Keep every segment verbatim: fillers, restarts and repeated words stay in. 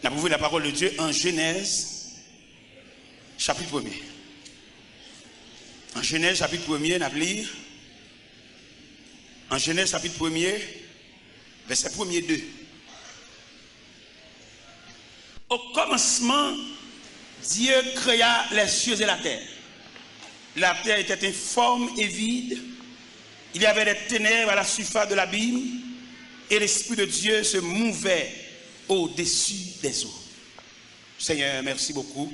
N ap ouvri la parole de Dieu en Genèse, chapitre premier. En Genèse, chapitre premier, n ap li. En Genèse, chapitre premier, verset premier deux. Au commencement, Dieu créa les cieux et la terre. La terre était informe et vide. Il y avait des ténèbres à la surface de l'abîme, et l'Esprit de Dieu se mouvait au-dessus des eaux. Senyè, mèsi bokou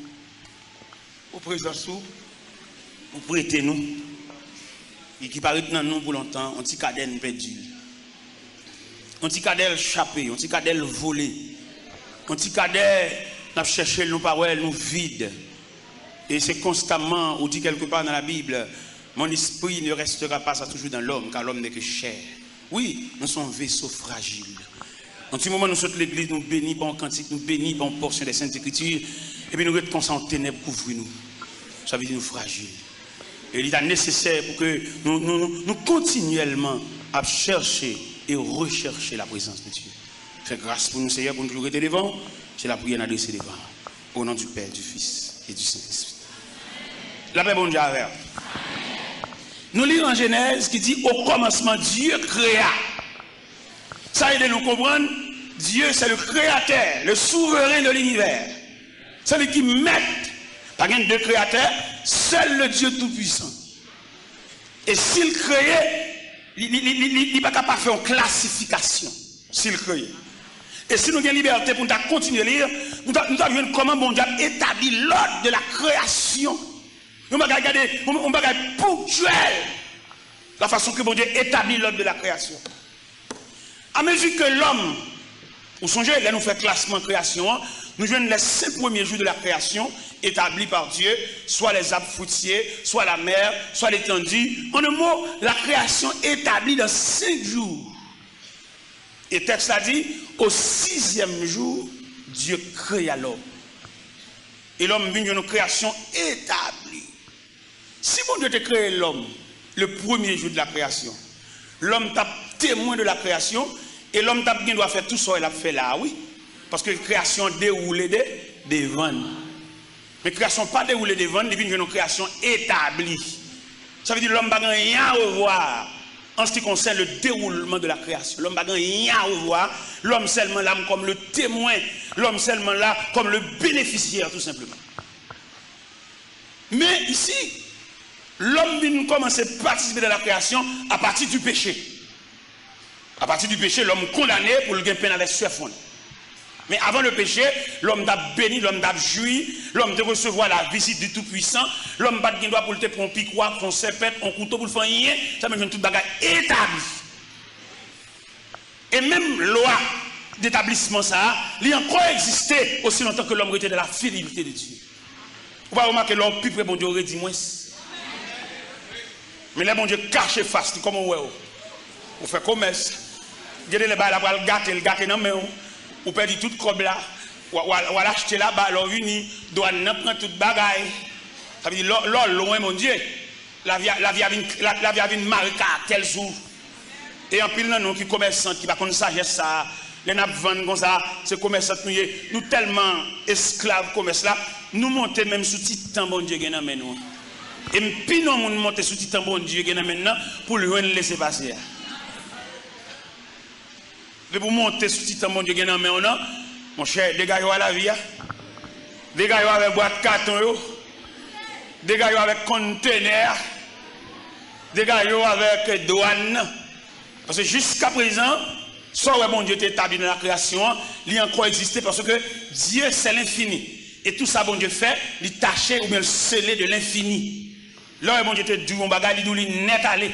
pou prezans ou, ou prete nou, e ki pa ret nan nou pou lontan, yon ti kadè n pèdi l. Yon ti kadè l chape, yon ti kadè l vole, yon ti kadè n ap chèche l, nou pa wè l, nou vid. E se konstamman, ou di kèlkepa nan Labib, mon esprit ne restera pas à toujours dans l'homme, car l'homme n'est que chair. Wi, nou se yon veso frajil. Yon ti moman nou sot legliz, nou beni pa yon kantik, nou beni pa yon pòsyon de Sent Ekriti, epi nou ret konsa, yon tenèb kouvri nou. Sa vle di nou frajil. E li ta nesesè pou ke nou, nou, nou, nou kontinyèlman ap chèche e rechèche la prezans de Dye. Fè gras pou nou, Seyè, pou nou toujou rete devan w. Se lapriyè n adrese devan w. Au nom du Père, du Fils et du Saint-Esprit. Lapè Bondye avè w. Nou li an Jenèz ki di, au commencement, Dieu créa. Sa ede nou konprann, Dieu, c'est le créateur, le souverain de l'univers. Se li ki mèt. Pa gen de kreyatè, seul le Dieu tout-puissant. E si l kreye, li, li, li, li, li, li pa ka pa fè yon klasifikasyon. Si l kreye. E si nou gen libète pou nou ta kontinye li, nou ta, nou ta jwenn kòman Bondye ap etabli l'ordre de la création. Yon bagay, gade, yon, yon bagay ponktyèl. La façon que Bondye etabli l'ordre de la création. A mezi ke lòm, ou sonje, lè nou fè klasman kreyasyon an, nou jwenn les cinq premiers jours de la création établis par Dieu, soit les arbres fruitiers, soit la mer, soit l'étendue. En un mot, la création établie dans cinq jours. E tèks la di, au sixième jour, Dieu créa l'homme. E lòm vin jwenn yon kreyasyon etabli. Si Bondye te kreye lòm le premier jour de la création, lòm t ap temwen de la création, e lòm t ap gen dwa fè tou sa w wè l ap fè la a, wi. Paske kreyasyon an dewoule de, devan n. Men kreyasyon pa dewoule devan n, li vin jwenn yon kreyasyon etabli. Sa vle di lòm pa gen anyen a revwa en ce qui concerne le déroulement de la création. Lòm pa gen anyen a revwa, lòm sèlman la kòm le temwen, lòm sèlman la kòm le bénéficiaire, tou senpleman. Men isi, lòm vin kòmanse patisipe nan la kreyasyon apati di peche. Apati di peche, lòm kondane pou l gen penn avèk sèfon l. Men avan le péché, lòm t ap beni, lòm t ap jwi, lòm te resevwa la vizit di Toupuisan, lòm pa t gen dwa pou l te pran yon pikwa, pran yon sèpèt, yon kouto pou l fè anyen, sa menm jwenn tout bagay etabli. E menm lwa detablisman sa a, li ankò egziste osi lontan ke lòm rete dans la fidélité de Dieu. Ou pa remake lè w pi pre Bondye, w redi mwens. Men lè Bondye kache fas li, kòman w wè w? Ou fè komès. Gen de lè bagay la pral gate, l gate nan men w. Ou pèdi tout kòb la. W a, w a, w al achte laba, lè w vini, dwàn nan pran tout bagay. Sa vle di, lè w, lè w lwen Bondye, lavi a, lavi a vin, la, lavi a vin mare karaktè l sou ou. E anpil nan nou ki komèsant, ki pa konn sajès sa a, lè n ap vann konsa, se komèsant nou ye. Nou tèlman esklav komès la, nou monte menm sou ti tan Bondye gen nan men nou an. E m pi non moun monte sou ti tan Bondye gen nan men l nan pou l jwenn lese pase a. Depi w monte sou ti tan Bondye gen nan men w nan, monchè, degaje w a lavi a. Degaje w avèk bwat katon yo. Degaje w avèk kontenè a. Degaje w avèk dwàn nan. Paske jiskaprezan, sa w wè Bondye te etabli nan lakreyasyon an, li ankò egziste paske Dieu c'est l'infini. E tou sa Bondye fè, li tache oubyen l sele de lenfini. Lè w wè Bondye te di w yon bagay, li di w li nèt ale.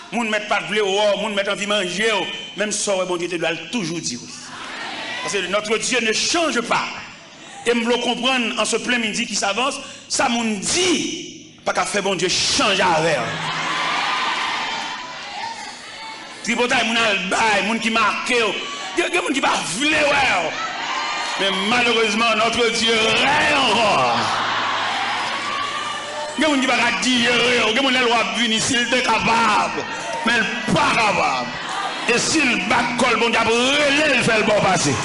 Moun mèt pa t vle wè w, moun mèt anvi manje w, menm sa w wè Bondye te di w la, l toujou di w. Paske notre Dieu ne change pas. E m vle w konprann an se plen midi ki savans, sa moun di pa ka fè Bondye chanje avè w. Tripotay moun al bay, moun ki make w. Gen, gen moun ki pa vle wè w. Men malerezman, notre Dieu règne ankò. Gen moun ki pa ka dijere w. Gen moun lè l w ap vini, si l te kapab, men l pa kapab. E si l bat kò l, Bondye ap rele l, fè l ba w pase.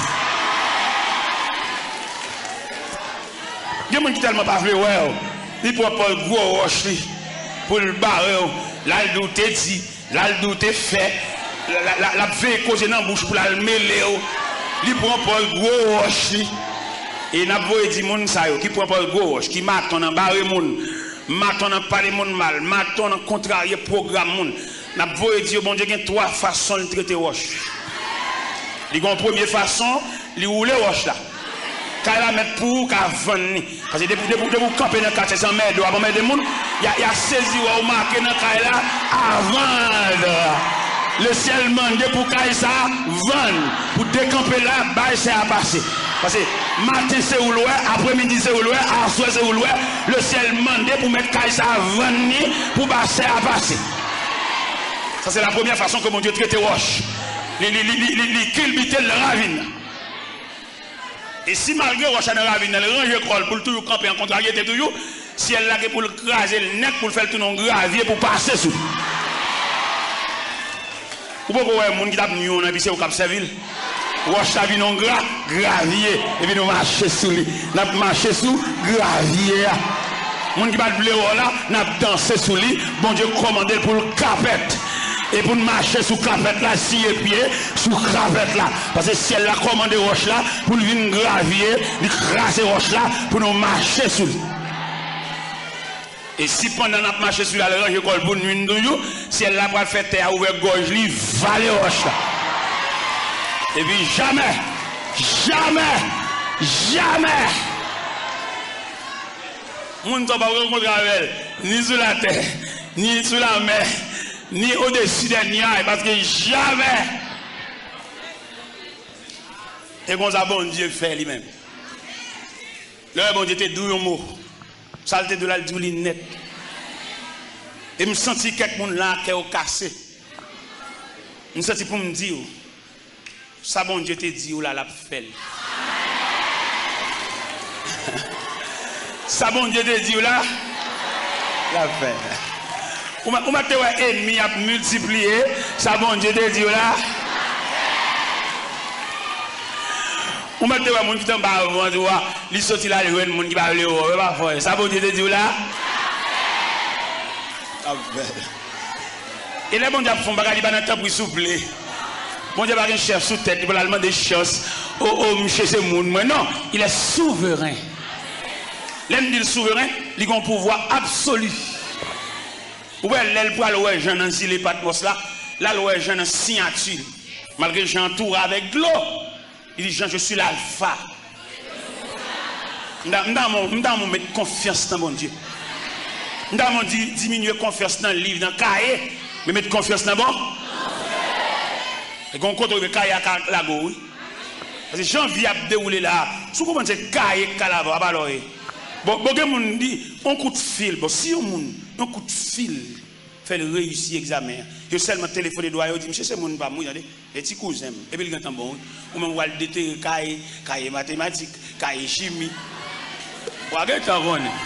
Gen moun ki tèlman pa vle wè w, li pran pòz gwo wòch li pou l bare w. L al di w te di, l al di w te fè, l, l, l, l ap veye koze nan bouch pou l al mele w. Li pran pòz gwo wòch li. E n ap voye di moun sa yo ki pran pòz gwo wòch, ki maton nan bare moun, maton nan pale moun mal, maton nan kontrarye pwogram moun. N ap voye di yo Bondye gen twa fason l trete wòch. Li gen yon premye fason, li woule wòch la. Kay la mèt pou ou ka vann li. Paske depi, depi, depi w kanpe nan katye, se anmède w ap anmède moun. Y a, y a sezi wè w make nan kay la, a vann. Lesyèl mande pou kay sa a vann, pou dekanpe la, bay sè a pase. Paske maten se ou l wè, apremidi se ou l wè, aswè se ou l wè. Lesyèl mande pou mèt kay sa a vann li, pou bay sè a pase. Sa se la premyè fason ke Bondye trete wòch. Li, li, li, li, li, li kilbite l nan ravin nan. E si malgre wòch la nan ravin nan, li ranje kò l pou l toujou kanpe an kontraryete toujou, syèl la gen pou l kraze l nèt pou l fè l tounen yon gravye pou pase sou li. Ou poko wè moun ki t ap nwi w nan epi se ou k ap sèvi l? Wòch la vin yon gra, gravye, epi nou mache sou li. N ap mache sou gravye a. Moun ki pa t vle wè w la, n ap danse sou li. Bondye kòmande l pou l kapèt. E pou n mache sou kapèt la, siye pye sou kapèt la. Paske syèl la kòmande wòch la pou l vin gravye, li kraze wòch la pou nou mache sou li. E si pandan n ap mache sou li, l al ranje kò l pou nwi n toujou, syèl la pral fè tè a ouvè gòj li, vale wòch la. Epi jamè, jamè, jamè, moun sa w p ap rankontre avè l, ni sou latè, ni sou lamè, ni odesi dè nyaj, paske jamè. E konsa Bondye fè li menm. Lè Bondye te di w yon mo, sa l te di w la, l di w li nèt. E m santi kèk moun la, kè yo kase. M santi pou m di w, sa Bondye te di w la, l ap fè l. Sa Bondye te di w la, l ap fè l. Ou mèt, ou mèt te wè ènmi ap miltipliye, sa Bondye te di w la. Ou mèt te wè moun ki t anba vant ou a, li soti l al jwenn moun ki pa vle wè w, e pa fò. Sa Bondye te di w la? L ap fè l. E lè Bondye ap fè yon bagay, li pa nan tanpri souple. Bondye pa gen chèf sou tèt li pou l al mande chans. O, o, misye se moun mwen. Non, il est souverain. Lè m di l souveren, li gen yon pouvwa absoli. Ou wè, lè l pral wè Jan nan zile Patmòs la, l al wè Jan nan siyati li. Malgre Jan antoure avèk dlo, li di, Jan, je suis l'alpha. M ta, m ta, m ta, m ta met konfyans nan Bondye. M ta di, diminye konfyans nan liv, nan kaye, men met konfyans nan bon. E gen yon kote w rive, kaye a ka lage w, wi. Paske jan vi ap dewoule la a, si w konprann se kaye k ka lave w, apa lè w ye. Bon, bon, gen moun di, yon kout fil. Bon, si yon moun, yon kout fil fè l reyisi egzamen an, yo sèlman telefone dwa yo, di, misye se moun pa m, wi, tande. E ti kouzen m. Epi l gentan bon, wi. Ou menm w al detere kaye, kaye matematik, kaye chimi. W a gentan konnen.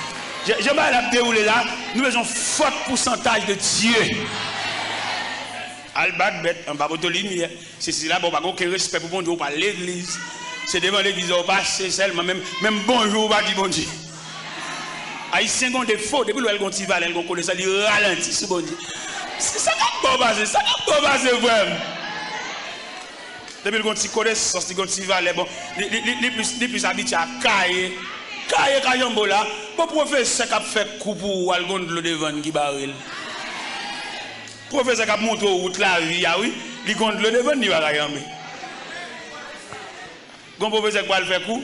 Jan, jan bagay la ap dewoule la, nou bezwen yon fòt pousantaj de Dye. Al bat bèt anba poto limyè. Se sila, bon, w pa gen okenn respè pou Bondye, ou pa legliz. Se devan legliz w pase sèlman, menm, menm bonjou ou pa di Bondye. Ayisyen gen yon defo, depi l wè l gen yon ti valè, l gen yon konesans, li ralanti sou Bondye. Se sa k ap bon pase, sa k ap bon pase, frè m. Depi l gen yon ti konesans, li gen yon ti valè, bon, li, li, li, li plis, li plis abitye a kaye. Kaye ka janbe w la. Bon, pwofesè k ap fè kou pou ou a, l gen yon dlo devan l ki bare l. Pwofesè k ap montre w wout lavi a, wi. Li gen yon dlo devan l, li pa ka janbe. Gon pwofesè k pral fè kou,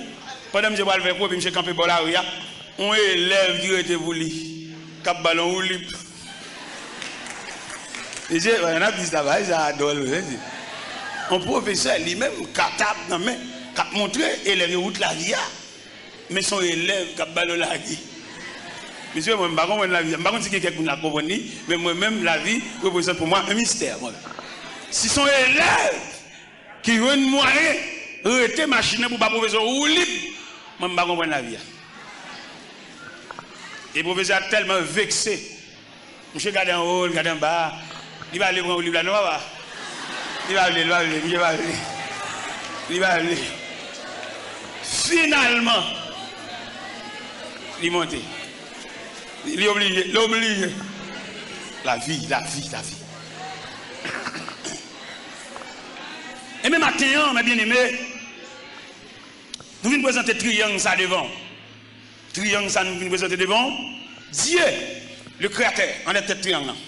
pandan misye pral fè kou, epi misye kanpe bò lari a, yon elèv ki rete pou li, k ap ba l yon woulib. Mesye, n ap di sa, bagay sa a dwòl, mesye. Yon pwofesè, li menm, katab nan men, k ap montre elèv yo wout lavi a. Men se yon elèv k ap ba l yon lari. Mesye, mwen, m pa konprann lavi a. M pa konn si gen kèk moun la k konprann li, men mwen menm, lavi reprezante pou mwen yon mistè, mwen. Si se yon elèv ki jwenn mwayen rete machin nan pou ba pwofesè woulib, mwen, m pa konprann lavi a. E pwofesè a tèlman vekse, misye gade anwo, l gade anba, li pa vle pran woulib la non, papa. Li pa vle, li pa vle, misye pa vle. Li pa vle. Finalman, Li monte. Li oblije, li oblije. Lavi, lavi, lavi. E men maten an, mes bien-aimés, nou vin prezante triyang sa devan w. Triyang sa nou vin prezante devan w. Dieu, le créateur, anlè tèt triyang nan.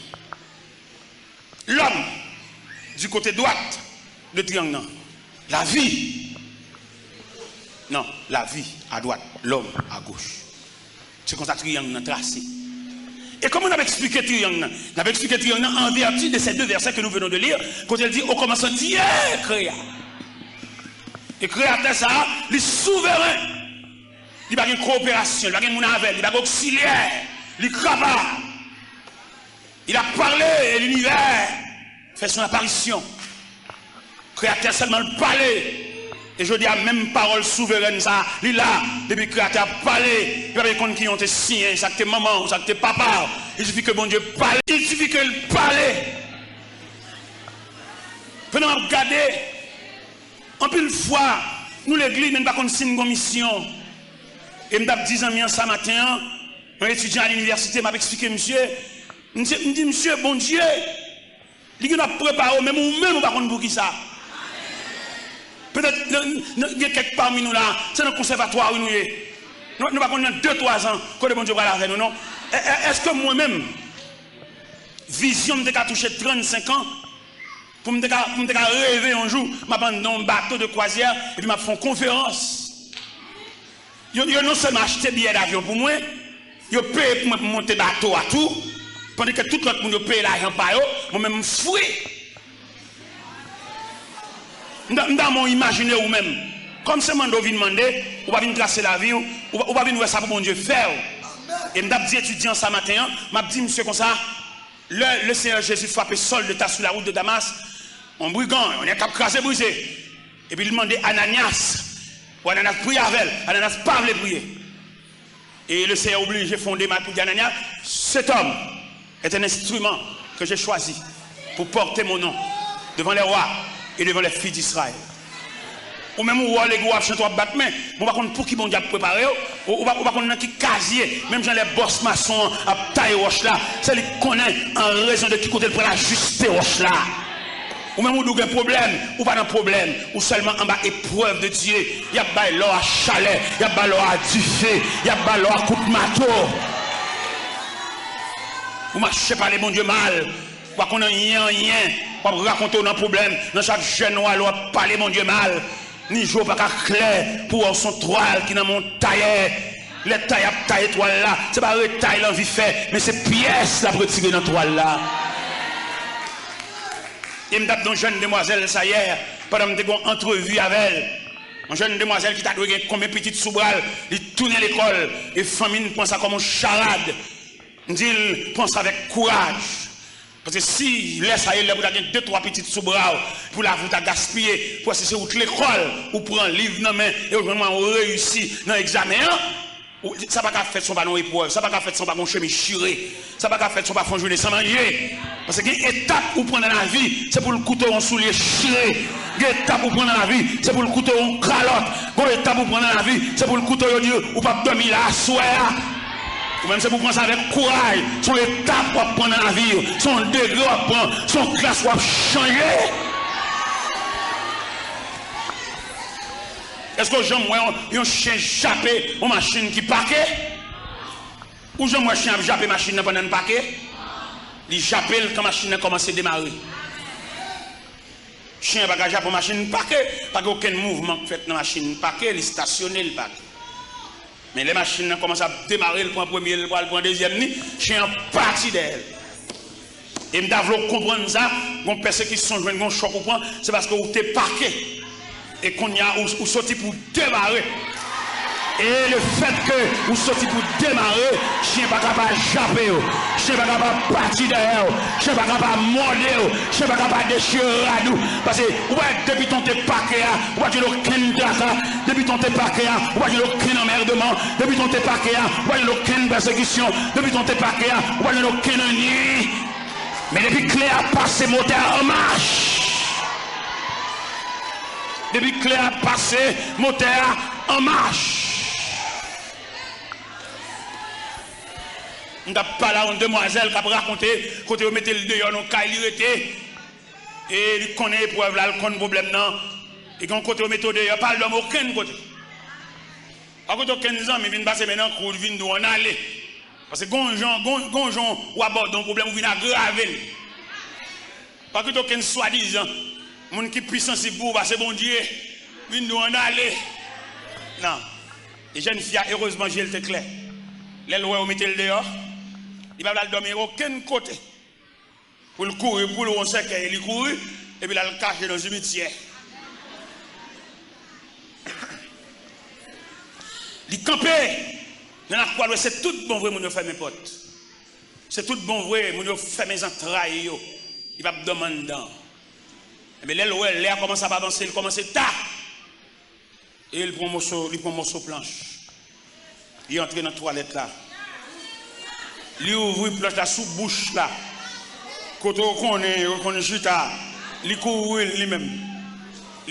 L'homme, du côté droit de triyang nan. Lavi. Non, lavi a dwat, lòm a goch. Se konsa triyang nan trase. E kòman n ap eksplike triyang nan? N ap eksplike triyang nan en vertu de ces deux versets que nous venons de lire, kote l di, au commencement, Dieu créa. E kreyatè sa a, li souveren. Li pa gen koperasyon, li pa gen moun avè l, li pa gen oksilyè. Li kapab. Il a parlé et l'univers fait son apparition. Kreyatè sèlman l pale. E jodi a, menm pawòl souverèn sa a, li la. Depi Kreyatè a pale, li pa bezwen konn ki yon te siyen, sa k te manman w, sa k te papa w. Il suffit que Bondye pale. Il suffit que l pale. Pandan m ap gade, anpil fwa, nou legliz, men n pa konn si n gon misyon. E m t ap di zanmi an sa maten an, yon etidyan a linivèsite, m ap eksplike misye. M di, m di, "Misye, Bondye, li gen ap prepare w, menm ou menm ou pa konn poukisa." Petèt, nan, nan, gen kèk pami nou la, se nan konsèvatwa wi nou ye. Nou, nou pa konn nan de, twa zan, kote Bondye pral avè nou, non. E, e, èske mwen menm, vizyon m te ka touche trannsenk an, pou m te ka, pou m te ka reve yon jou, m ap anndan yon bato de kwazyè, epi m ap fè yon konferans. Yo, yo non sèlman achte biyè davyon pou mwen, yo peye pou mwen pou m monte bato a tou, pandan ke tout lòt moun yo peye lajan pa yo, mwen menm m fri. M ta, m ta renmen w imajine ou menm. Kòm se mande w vin mande, ou pa vin trase lavi w, ou pa, ou pa vin wè sa pou Bondye fè w. E m t ap di etidyan sa maten an, m ap di misye konsa, lè le Seyè Jezi frape Sòl de Tas sou la wout de Damas, yon brigan, yon nèg k ap kraze brize. Epi li mande Ananyas, pou Ananyas priye avè l. Ananyas pa vle priye. E le Seyè oblije fè yon demach pou di Ananyas, cet homme est un instrument que j'ai choisi pour porter mon nom devant les rois et devant les filles d'Israël. Ou menm ou wè w legliz w ap chante w ap bat men, men w pa konn pou ki Bondye ap prepare w, ou, ou pa, ou pa konn nan ki kazye, menm jan lè bòs mason an ap taye wòch la, se li k konnen an rezon de ki kote l pral ajiste wòch la. Ou menm ou di w gen pwoblèm, ou pa nan pwoblèm, ou sèlman anba eprèv de Dye. Y ap bay lò a chalè, y ap bay lò a dife, y ap bay lò a kout mato. Ou mache pale Bondye mal, ou pa konn anyen, anyen, w ap rakonte w nan pwoblèm, nan chak jèn ou ale w ap pale Bondye mal. Ni je w pa ka klè pou wè w se yon twal ki nan men yon tayè. Lè tayè ap taye twal la, se pa retay l anvi fè, men se pyès l ap retire nan twal la. E m t ap di yon jèn demwazèl sa yè, pandan m te gen yon antrevi avè l. Yon jèn demwazèl ki ta dwe gen konbyen pitit sou bra l, li tounen lekòl, e fanmi n pran sa kòm yon charad. M di l, pran sa avèk kouraj. Paske si lè sa ye lè pou ta gen de twa pitit sou bra w, pou lavi w ta gaspiye, pou wè si se wout lekòl ou pran liv nan men e ou jwenn mwayen ou reyisi nan egzamen an, ou, sa pa ka fèt san w pa nan yon eprèv, sa pa ka fèt san w pa gen yon chemiz chire, sa pa ka fèt san w pa fè yon jounen san manje. Paske gen etap ou pran nan lavi, se pou l koute w yon soulye chire. Gen etap ou pran nan lavi, se pou l koute w yon kalòt. Gen etap ou pran nan lavi, se pou l koute w yo di ou p ap dòmi la aswè a. Ou menm se pou w pran sa avèk kouraj. Se yon etap w ap pran nan lavi w. Se yon degre w ap pran. Se yon klas w ap chanje. Èske w janm wè yon, yon chen jape yon machin ki pake? Ou janm wè chen ap jape machin nan pandan l pake? Li jape l kan machin nan kòmanse demare. Chen an pa ka jape yon machin pake, pa gen okenn mouvman k fèt nan machin pake, li stasyone, li pake. Men lè machin nan kòmanse ap demare, l pran premye, l pral pran dezyèm ni, chen an pati dèyè l. E m ta vle w konprann sa, gon pèsekisyon jwenn, gon chòk ou pran, se paske ou te pake. E kounye a, ou, ou soti pou demare. E lefètke ou soti pou demare, chen pa ka pa jape w, chen pa ka pa pati dèyè w, chen pa ka pa mòde w, chen pa ka pa dechire rad ou. Paske ou wè depi tan w te pake a, ou pa jwenn okenn traka, depi tan w te pake a, ou pa jwenn okenn anmèdman, depi tan w te pake a, ou pa jwenn okenn pèsekisyon, depi tan w te pake a, ou pa jwenn okenn anni. Men depi kle a pase, motè a an mach. Depi kle a pase, motè a an mach. M t ap pale a yon demwazèl k ap rakonte kote yo mete l deyò nan yon kay li rete. E li konnen eprèv la, l konn pwoblèm nan. E gen yon kote yo mete w deyò, pa al dòmi okenn kote. Pa koute okenn zanmi vin pase men nan kou, li vin di w ann ale. Paske gon jan, gon, gon jan w abòde yon pwoblèm, ou vin agrave l. Pa koute okenn swadizan moun ki pi sansib pou ou pase Bondye vin di w ann ale. Non. E jèn fi a, erezman, je l te klè. Lè l wè yo mete l deyò, li pa vle al dòmi okenn kote. Pou l kouri, pou l wè yon sèkèy, li kouri, epi l al kache nan simityè. Li kanpe nan lakou a, l wè se tout bon vre moun yo fèmen pòt. Se tout bon vre moun yo fèmen zantray yo. Li p ap dòmi anndan. Ebyen, lè l wè lè a kòmanse ap avanse, li kòmanse ta. E li pran moso, li pran moso planch. Li antre nan twalèt la. Li ouvri planch la sou bouch la. Kote w konnen, yo konn chita. Li kouvri l li menm.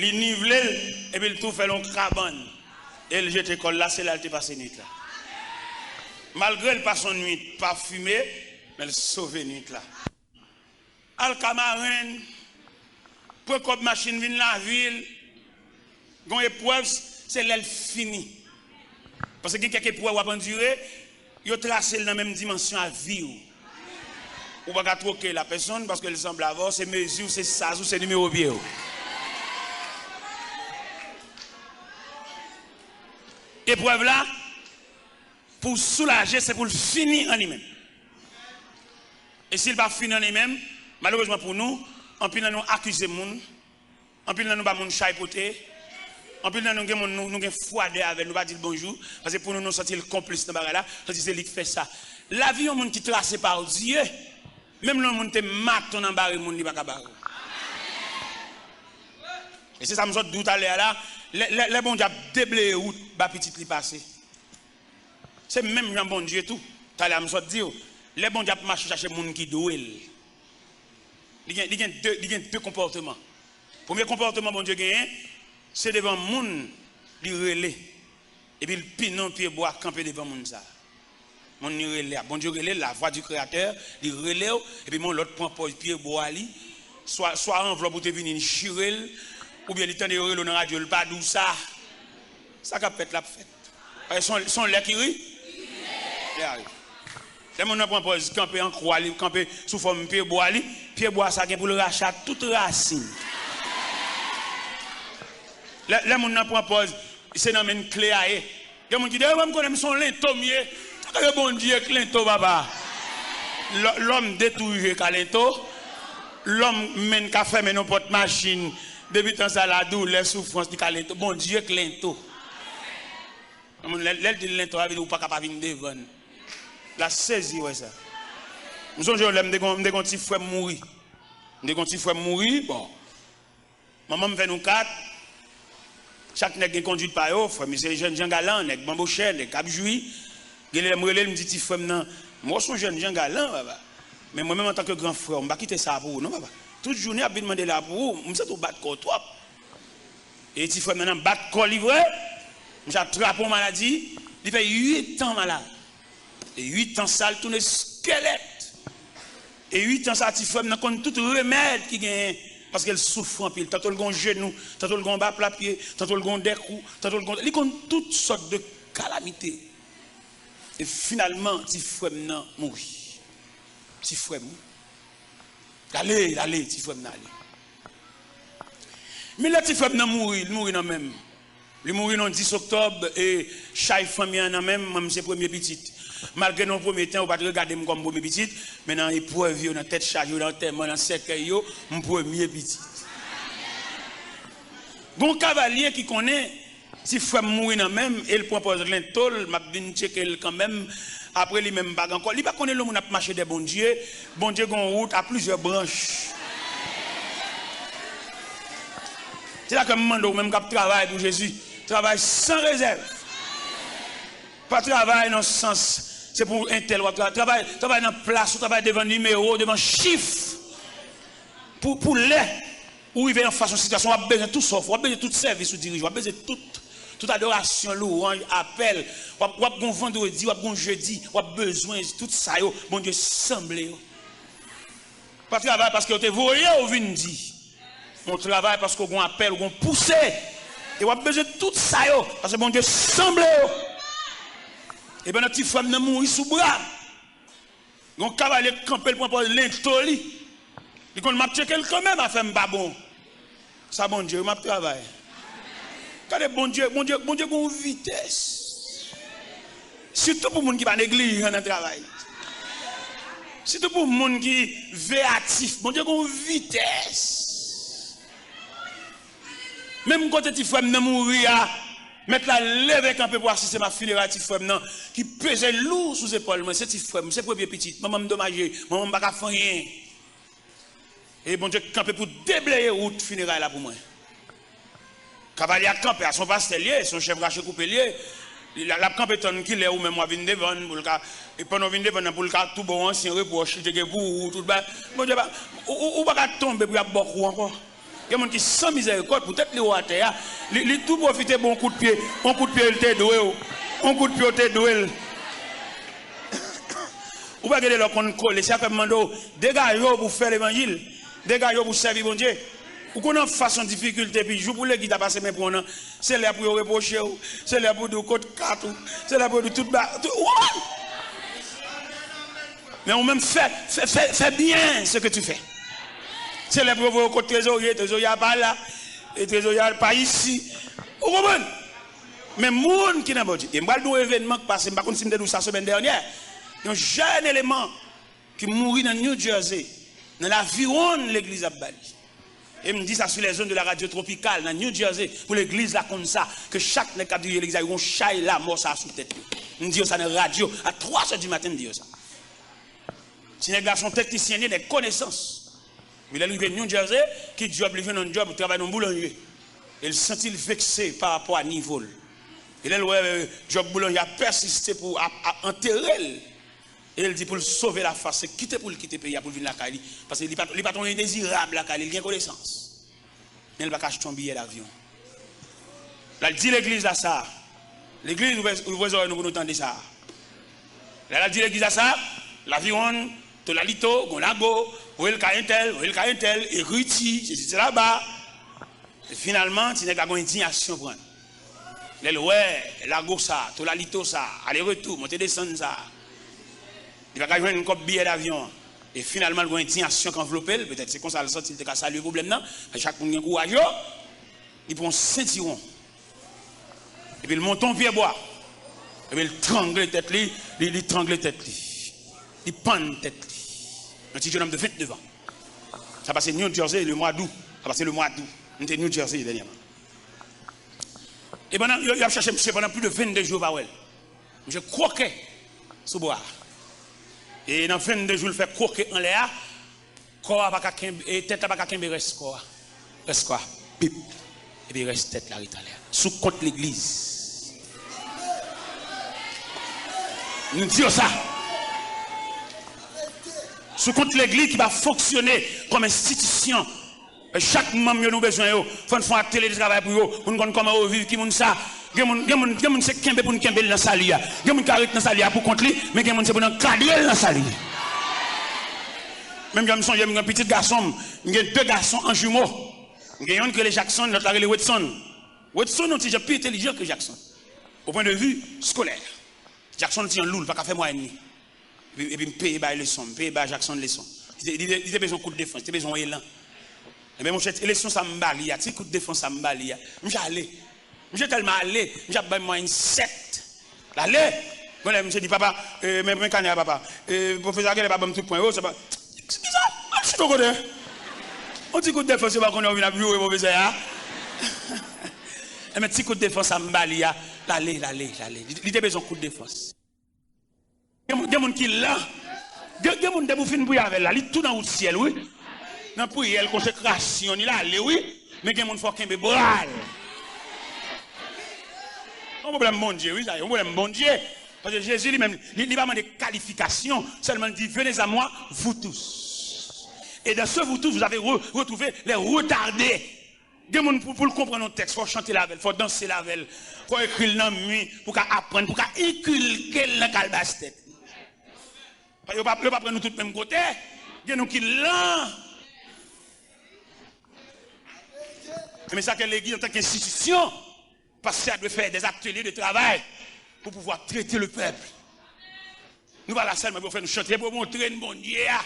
Li nivle l, epi l tou fè l yon kabann. E l jete kò l la, se la l te pase nwit la. Malgre l pase yon nwit pafime, men l sove nwit la. Al ka marenn, pran kòb machin vin lavil, gon eprèv, se lè l fini. Paske gen kèk eprèv w ap andire, yo trase l nan menm dimansyon a vi w. Ou pa ka twoke l a pèsonn paske l sanble avè w, se mezi w, se saz ou, se nimewo pye w. Eprèv la, pou w soulaje, se pou l fini an li menm. E si l pa fini an li menm, malerezman pou nou, anpil nan nou akize moun, anpil nan nou ba moun chay pote, anpil nan nou gen moun nou, nou gen fwadè avè l, nou pa di l bonjou, paske pou nou, nou santi l konplis nan bagay la, santi se li k fè sa. Lavi yon moun ki trase pa Dye, menm lè yon moun te maton nan bare moun, li pa ka bare w. E se sa m sot di w talè a la, lè, lè, lè Bondye ap debleye wout ba pitit li pase. Se menm jan Bondye tou. Talè a m sot di w, lè Bondye ap mache chache moun ki dwe l, li gen, li gen de, li gen de konpòteman. Premye konpòteman Bondye genyen, se devan moun li rele, epi l pinon pye bwa kanpe devan moun sa a. Moun li rele a, Bondye rele l, la voix du Créateur, li rele w, epi men yon lòt pran pòz pye bwa li, swa, swa anvlòp ou te vini, li chire l, oubyen li tande yo rele w nan radyo, li pa di w sa. Sa k ap fèt la ap fèt. Paske se yon, se yon lè ki ri-, lè a rive. Lè moun nan pran pòz kanpe an kwa li, kanpe sou fòm pye bwa li, pye bwa sa gen pou l rache ak tout rasin. Lè, lè moun nan pran pòz, se nan men l kle a ye. Gen moun ki di, "E mwen, m konnen m se yon lento m ye." Sa ka fè Bondye k lento, papa. Lò-, lòm de tou rive ka lento. Lòm menm ka fèmen yon pòt machin. Depi tan sa la, doulè, soufrans, li ka lento. Bondye k lento. Yon moun, lè, lè l di l lento, sa vle di ou pa ka pa vin devan l. L a sezi wè sa. M sonje yon lè m te gon, m te gon ti frè m mouri. M te gon ti frè m mouri, bon. Manman m fè nou kat. Chak nèg gen kondwit pa yo. Frè m se jènjan galan, nèg banbochè, nèg k ap jwi. Gen lè m rele l, m di ti frè m nan, "M wè w se yon jènjan galan, papa. Men mwen menm antanke gran frè w, m pa kite sa pou ou non, papa. Tout jounen ap vin mande la pou ou, m santi w bat kò w twòp." E ti frè m nan, nan bat kò li vre. Misye atrape yon maladi, li fè uit an malad. E uit an sa, l tounen skèlèt. E uit an sa, ti frè m nan konn tout remèd ki genyen, paske l soufri anpil. Tanto l gon jenou, tanto l gon ba pla pye, tanto l gon dèkou, tanto l gon, li konn tout sòt de kalamite. E finalman, ti frè m nan mouri. Ti frè m, wi. L ale, l ale, ti frè m nan ale. Men lè ti frè m nan mouri, li mouri nan men m. Li mouri nan dis oktòb, e chay fanmi an nan men m, mwen, m se premye pitit. Malgre nan yon premye tan, yo pa t regade m kòm premye pitit, men nan eprèv yo, nan tèt chaje yo, nan antèman, nan sèkèy yo, m premye pitit. Gon kavalye ki konnen ti frè m mouri nan men m, e l pran pòz lento l, m ap vin tcheke l kanmenm. Apre li menm, m pa gen ankò. Li pa konnen lè yon moun ap mache dè Bondye, Bondye gen yon wout a plizyè branch. Se la ke m mande w menm k ap travay pou Jezi, travay san rezèv. Pa travay nan sans, se pou entèl w ap travay. Travay, travay nan plas ou, travay devan nimewo, devan chif. Pou, pou lè ou rive anfas yon sitiyasyon, w ap bezwen tout sa w fè, w ap bezwen tout sèvis ou dirije, w ap bezwen tout, Tout adorasyon, lwanj, apèl, w ap, w ap gon vandredi, w ap gon jedi, w ap bezwen tout sa yo, Bondye sanble yo. Pa travay paske yo te voye w vin di. Men w travay paske w gon apèl, w gon pouse. E w ap bezwen tout sa yo, paske Bondye sanble yo. E pandan ti frè m nan mouri sou bra m, yon kavalye kanpe, l pran pòz lento li. Li konn m ap tcheke l kanmenm, afè m pa bon. Sa Bondye wi, m ap travay. Gade Bondye, Bondye, Bondye gon vitès. Sitou pou moun ki pa neglijan nan travay. Sitou pou moun ki veyatif, Bondye gon vitès. Menm kote ti frè m nan mouri a, mèt la leve kanpe pou asiste m a fineray ti frè m nan, ki peze lou sou zepòl mwen. Se ti frè m, se premye pitit. Manman m domaje, manman m pa ka fè anyen. E Bondye kanpe pou debleye wout fineray la pou mwen. Kavalye a kanpe, a se yon pastè l ye, se yon chèf rache koupe l ye. Li la, l ap kanpe tann kilè ou menm w a vin devann pou l ka, e pandan w vin devann nan, pou l ka tou ba w ansyen repwòch li te gen pou ou, tout bagay. Bondye pa, ou, ou, ou pa ka tonbe pou y ap ba w kou ankò. Gen moun ki san mizèrikòd, pou tèt li ou atè a, li, li tou pwofite ba w yon kout pye, yon kout pye l te dwe w, yon kout pye w te dwe l. Ou pa gen de lè w konn kole, se sa fè m mande w, degaje w pou fè levanjil, degaje w pou sèvi Bondye. Ou konn anfas yon difikilte, epi jou pou legliz la pase men pran w nan, se lè pou yo repwoche w, se lè pou yo di w kot kat ou, se lè pou yo di w tout ba, tout, ou konprann? Men ou menm fè, fè, fè, fè byen ce que tu fais. Se lè pou yo voye w kot trezorye, trezorye a pa la, e trezorye a pa isi. Ou konprann? Men moun ki nan Bondye. E m pral di w yon evènman k pase, m pa konn si m te di w sa semèn dènyè. Yon jèn eleman ki mouri nan New Jersey, nan laviwonn legliz ap ba li. E m di sa sou les ondes de la radio Tropical, nan New Jersey, pou legliz la konn sa, ke chak nèg k ap dirije legliz la, yo gon chay lamò sa a sou tèt yo. M di yo sa nan radyo, a twa zè di maten, m di yo sa. Ti nèg la se yon teknisyen, li nèg konesans. Men lè l rive New Jersey, ki djòb li jwenn? Yon djòb, travay nan boulanje. E l santi l vekse pa rapò a nivo l. E lè l wè, euh, djòb boulanje a pèsiste pou ap, ap antere l, e l di pou l sove lafas, se kite pou l kite peyi a, pou l vin lakay li. Paske li pa, li pa t yon endezirab lakay li, li gen konesans. Men l pa ka achte yon biyè davyon. L al di legliz la sa. Legliz, ouvè, ouvè zòrèy nou pou nou tande sa. Lè l al di legliz la sa, laviwonn, tolalito, gon lago, voye l kay entèl, voye l kay entèl, ekriti, sesi, sela ba. E finalman, ti nèg la gon endiyasyon pran l. Lè l wè lago sa, tolalito sa, ale retou, monte desann sa, li pa ka jwenn kòb biyè davyon an. E finalman, l gon endiyasyon k anvlope l, petèt se konsa l santi l te ka salye pwoblèm nan, men chak moun gen kouraj yo, li pran yon sentiwon, epi l monte yon pyebwa, epi l trangle tèt li, li, li trangle tèt li, li pann tèt li. Yon ti jennonm de vennde zan. Sa pase New Jersey le mwa d out. Sa pase le mwa d out. M te New Jersey dènyèman. E pandan yo, yo ap chèche misye pandan plis de vennde jou, yo pa wè l. Misye kwoke sou bwa a. E nan vennde jou l fè kwoke anlè a, kò a pa ka kenbe, e tèt la pa ka kenbe rès kò a. Rès kò a, pip. Epi rès tèt la ret anlè a. Sou kont legliz. Nou di yo sa. Sou kont legliz ki pa fonksyone kòm enstitisyon. Chak manm yo nou bezwen yo. Fò n fè yon atèlye de travay pou yo, pou n konn kòman yo viv, ki moun sa. Gen moun, gen moun, gen moun se kenbe pou n kenbe l nan sali a. Gen moun ka ret nan sali a pou kont li, men gen moun se pou n ankadre l nan sali. Menm jan m sonje, m gen pitit gason m, m gen de gason an jimo. M gen yonn ki rele Jackson, lòt la rele Wedson. Wedson yon ti jan pi entèlijan ke Jackson, au point de vue scolaire. Jackson yon ti jan lou, li pa ka fè mwayèn li. Epi, epi m peye bay leson, m peye bay Jackson leson. Li te, li te, li te bezwen kout defans, li te bezwen yon elan. Ebyen, monchè, ti leson sa m ba li a, ti kout defans sa m ba li a, misye ale. Misye tèlman ale, misye ap bay mwayèn sèt. L ale! Gon lè misye di, "Papa, eh, men, men kanè a, papa. Eh, pwofesè a genlè pa ban m tout pwen yo, se pa." Kisa? Al chita yon kote. Yon ti kout defans, yo pa konnen w vin ap joure pwofesè a. Ebyen, ti kout defans sa m ba li a, l ale, l ale, l ale. Li, li te bezwen kout defans. Gen moun, gen moun ki lan. Gen, gen moun depi w fin priye avè l la, li tou nan wout syèl, wi. Nan priyè l, konsekrasyon li, l ale, wi. Men gen moun fò w kenbe bra l. Yon pwoblèm Bondye, wi, sa, yon pwoblèm Bondye. Paske Jezi li menm, li, li pa mande kalifikasyon, sèlman li di, "Venez à moi, vous tous." Et dans ce vous tous, vous avez re-, retrouvé les retardés. Gen moun pou, pou l konprann yon tèks, fò w chante l avè l, fò w danse l avè l, fò w ekri l nan mi, pou w ka aprann, pou w ka enkilke l nan kalbas tèt. Yo pa, yo pa pran nou tout menm kote. Gen nou ki lan. Men sa ke legliz antanke enstitisyon, pastè a dwe fè des ateliers de travail pour pouvoir traiter le peuple. Nou pa la sèlman pou fè nou chante, pou montre n Bondye a.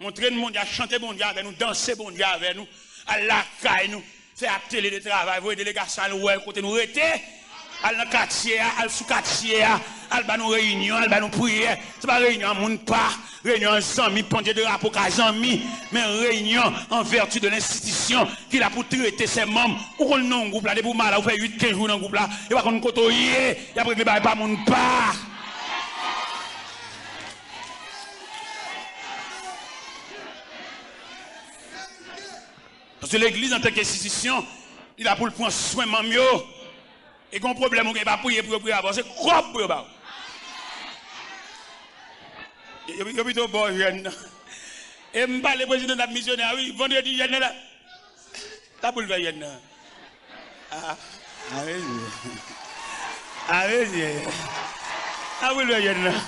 Montre n Bondye a, chante Bondye avè nou, danse Bondye avè nou. Al lakay nou, fè atelier de travail, voye delegasyon al wè kote nou rete. Al nan katye a, al sou katye a, al ba nou reyinyon, al ba nou priyè. Se pa reyinyon a moun pa, reyinyon a zanmi, pandye drapo ka zanmi, men reyinyon an vèti de lenstitisyon ki la pou trete sè manm. Ou konn non gwoup la, depi w malad, ou fè uit kenz jou nan gwoup la, yo pa konn kote w ye, y ap regle bagay pa moun pa. Paske legliz antanke enstitisyon, li la pou l pran swen manm yo. E gen yon pwoblèm ou gen, pa priye pou yo, priye avan, se kòb pou yo ba w. Yo, yo pito ba w jèn nan. E m pale prezidan n ap misyonè a, wi, vandredi jèn nan la. Sa pou l fè jèn nan. Ah, ah, wi. Ah, wi. Sa pou l fè jèn nan.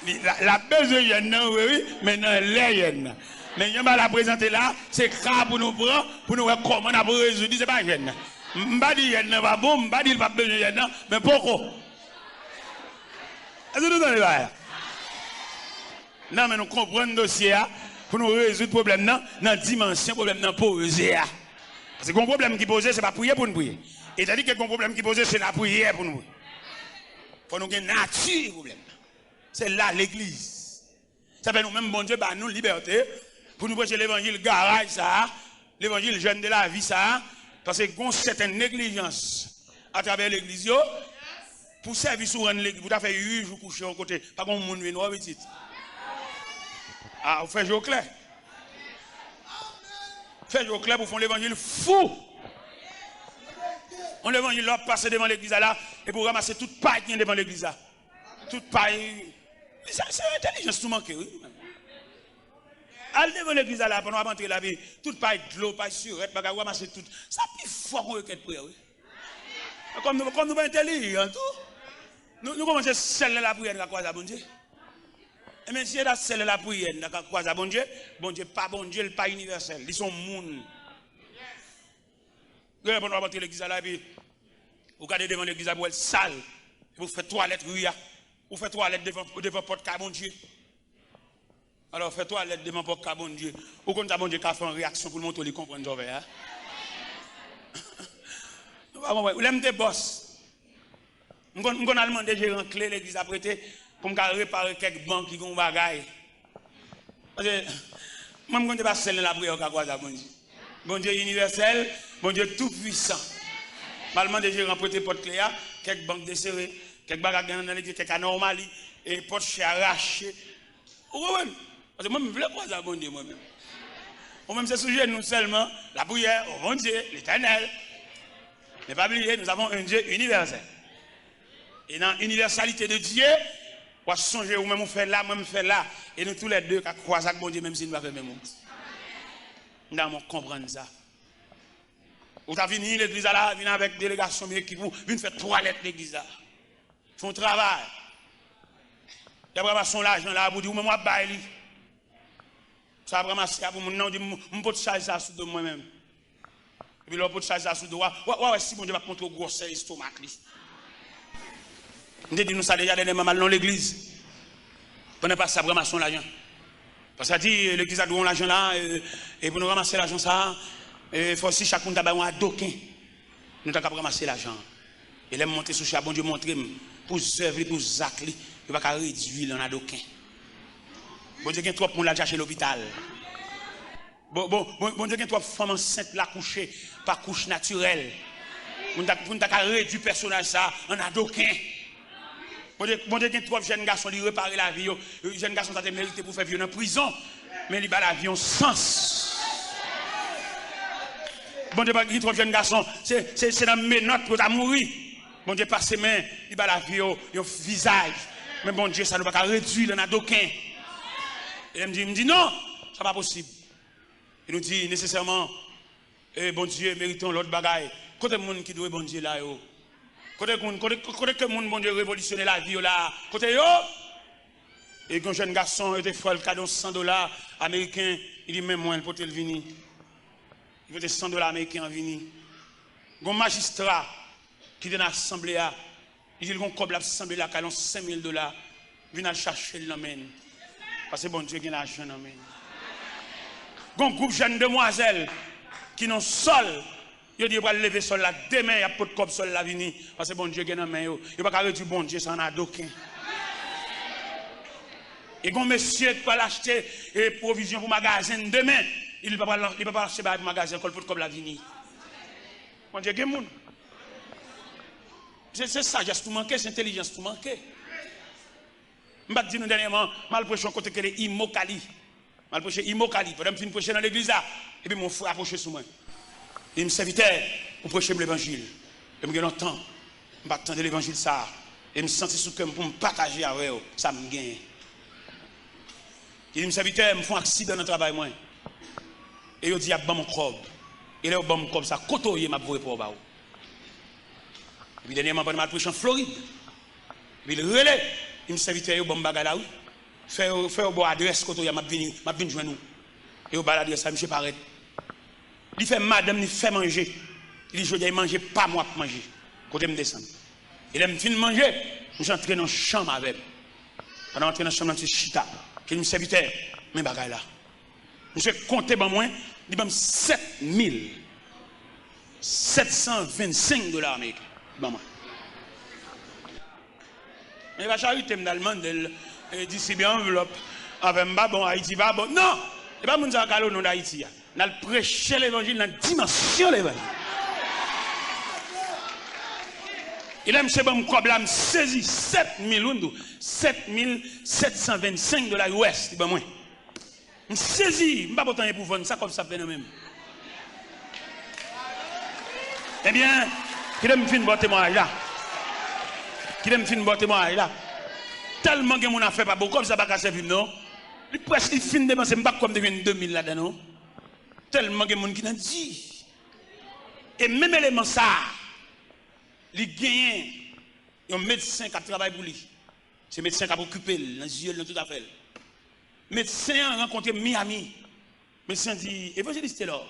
Li, la, l ap bezwen jèn nan, wi, wi, men nan lè jèn nan. Men jan bagay la prezante la, se ka pou nou pran, pou nou wè kòman n ap rezoud li, se pa jèn nan. M, m pa di jèn nan pa bon, m pa di l p ap bezwen jèn nan, men poko. Èske nou tande bagay la? Nan, men nou konprann dosye a, pou nou rezoud pwoblèm nan, nan dimansyon pwoblèm nan poze a. Paske gen yon pwoblèm ki poze, se pa priye pou n priye. E tandike gen yon pwoblèm ki poze, se lapriyè pou n priye. Fò nou gen nati pwoblèm nan. Se la legliz. Sa fè nou menm Bondye ba nou libète pou nou preche levanjil garaj sa a, levanjil jèn de lavi sa a, paske gon sèten neglijans atravè legliz yo, pou sèvis ou rann legliz, pou ta fè uit jou kouche yon kote, pa gon moun vin wè w pitit. A, ou fè je w klè. Fè je w klè pou fè yon levanjil fou. Yon levanjil la w ap pase devan legliz la la, epi w ranmase tout pay ki gen devan legliz la. Tout pay. Se, se entèlijans nou manke, wi. Al devan legliz la, la, pandan w ap antre la, epi tout pay dlo, pay sirèt, bagay, ou ranmase tout. Sa pi fò ke yon rekèt priyè, wi. Kòm nou, kòm nou pa entèlijan tou, nou, nou kòmanse sèl nan lapriyè nou ka kwaze a Bondye. Ebyen, si se ta sèl nan lapriyè nou ta ka kwaze a Bondye, Bondye pa Bondye, li pa inivèsèl, li se yon moun. Genlè pandan w ap antre legliz la, la, epi ou gade devan legliz la, pou w wè l sal, epi ou fè twalèt ri a, ou fè twalèt devan, devan pòt kay Bondye. Alò, fè twalèt devan pòt kay Bondye. Ou konn sa Bondye ka fè an reyaksyon pou l montre w li konprann sa w fè a? Nou pa konprann. Lè m te bòs, m konn, m konn al mande jeran kle legliz la prete pou m ka repare kèk ban ki gen yon bagay. Paske mwen, m konn se pa sèl nan lapriyè ou ka kwaze ak Bondye. Bondye inivèsèl, Bondye toupwisan. M al mande jeran prete pòt kle a, kèk ban k desere, kèk bagay gen nan legliz, kèk anòmali, e pòt chè a rache. Ou konprann? Paske mwen, m vle kwaze ak Bondye, mwen menm. Ou menm, se sou jenou sèlman, lapriyè, o Bondye, Letènèl. Men pa bliye, nous avons un Dieu universel. E nan inivèsalite de Dye, w ap sonje ou menm ou fè la, mwen m fè la. E nou toulède ka kwaze ak Bondye, menm si nou pa fè menm wout. M ta renmen w konprann sa. Ou ta vini legliz la la, vin avèk delegasyon ou, ekip ou, vin fè twalèt legliz la. Fè yon travay. Y ap ranmase yon lajan la pou di ou menm w ap bay li. Sa ap ranmase a pou moun nan, ou di, "M, m pot chaj sa sou do mwen menm." Epi lè w pot chaj sa sou do a, w a, w a wè si Bondye p ap montre w gwosè estomak li. M te di nou sa deja dènyèman, m al nan legliz. Pandan pastè ap ranmase yon lajan. Pastè a di, "Legliz la dwe yon lajan la, e, e pou nou ranmase lajan sa, e, fò si chak moun ta bay yon adoken." Nou ta kab ranmase lajan an. E lè m monte sou chè a, Bondye montre m, pou zèv li, pou zak li, yo pa ka redui l an adoken. Bondye gen twòp moun l al chache lopital. Bon, bon, bon, Bondye gen twòp fanm ansent l akouche pa kouch natirèl. Pou n ta, pou n ta ka redui pèsonaj sa a an adoken. Bondye, Bondye gen twòp jèn gason, li repare lavi yo. Jèn gason sa te merite pou fè vi yo nan prizon, men li ba lavi yon sans. Bondye pa gen twòp jèn gason, se, se, se nan menòt pou yo ta mouri. Bondye pase men, li ba lavi yo yon vizaj. Men Bondye sa nou pa ka redui l an adoken. E lè m di, m di non, sa pa posib. E nou di nesesèman, e Bondye merite yon lòt bagay. Kote moun ki dwe Bondye la yo? Kote moun, kote, kote ke moun Bondye revolisyone lavi yo la? Kote yo? E gen yon jèn gason, yo te fè l kado san dola ameriken, li di, "Men mwen," l pote l vini. Li pote san dola ameriken an vini. Gen yon majistra ki te nan asanble a, li di l gen yon kòb l ap sanble lakay l, yon senk mil dola, vin al chache l nan men l. Paske Bondye gen lajan nan men l. Gen yon gwoup jèn demwazèl ki nan sòl, yo di yo pral leve sòl la demen, y ap pot kòb sòl la vini, paske Bondye gen nan men yo. Yo pa ka redui Bondye sa an adoken. E gen yon mesye ki pral achte, e, pwovizyon pou magazen demen, li pa pral, li pa pral achte bagay pou magazen, kò l pot kòb la vini. Bondye gen moun. Se, se sajès tou manke, se entèlijans tou manke. M pa t di nou dènyèman, m al preche yon kote ki rele Imokali. M al preche Imokali. Pandan m fin preche nan legliz la, epi yon frè apwoche sou mwen. Li di m, "Sèvitè, ou preche m levanjil. E m gen lontan, m pa t tande levanjil sa a. E m santi sou kè m pou m pataje avè w sa m genyen." Li di m, "Sèvitè, m fè yon aksidan nan travay mwen. E yo di y ap ban m yon kòb. E lè yo ban m kòb sa, kote w ye, m ap voye pa w ba ou." Epi dènyèman, pandan m al preche an Florid, epi l rele, li di m, "Sèvitè, yo ban m bagay la, wi. Fè yo, fè yo ba w adrès kote w ye a, m ap vini, m ap vin jwenn ou." E yo ba l adrès la, misye parèt. Li fè madanm li fè manje. Li di, "Jodi a, e manje pa m w ap manje." Kote m desann. E lè m fin manje, misye antre nan chanm avè m. Pandan l antre nan chanm nan, misye chita. Ke li di m, "Sèvitè, men bagay la." Misye konte ban mwen, li ban m sèt mil sèt san vennsenk dola ameriken. Li ban mwen. Men e pa charite m t al mande l, e, distribye anvlòp avè m pa bon, Ayiti pa bon. Non! E pa moun sa yo k al o non Dayiti a. N al preche levanjil nan dimansyon levanjil. E lè misye ban m kòb la, m sezi. Sèt mil, wi, m di w, sèt mil sèt san vennsenk dola U S li ban mwen. M sezi, m pa pot anyen pou vann, sa kòb sa ap fè nan men m? Ebyen, kite m fin ba w temwayaj la. Kite m fin ba w temwayaj la. Tèlman gen moun afè pa bon, kòb sa pa ka sèvi m non. Li prèske fin depanse, m pa kwè m te jwenn de mil ladan non. Tèlman gen moun ki nan di. E menm eleman sa a, li genyen yon medsen k ap travay pou li. Se medsen k ap okipe l nan zye l, nan tout afè l. Medsen an rankontre m Miami. Medsen an di, "Evanjelis Telor,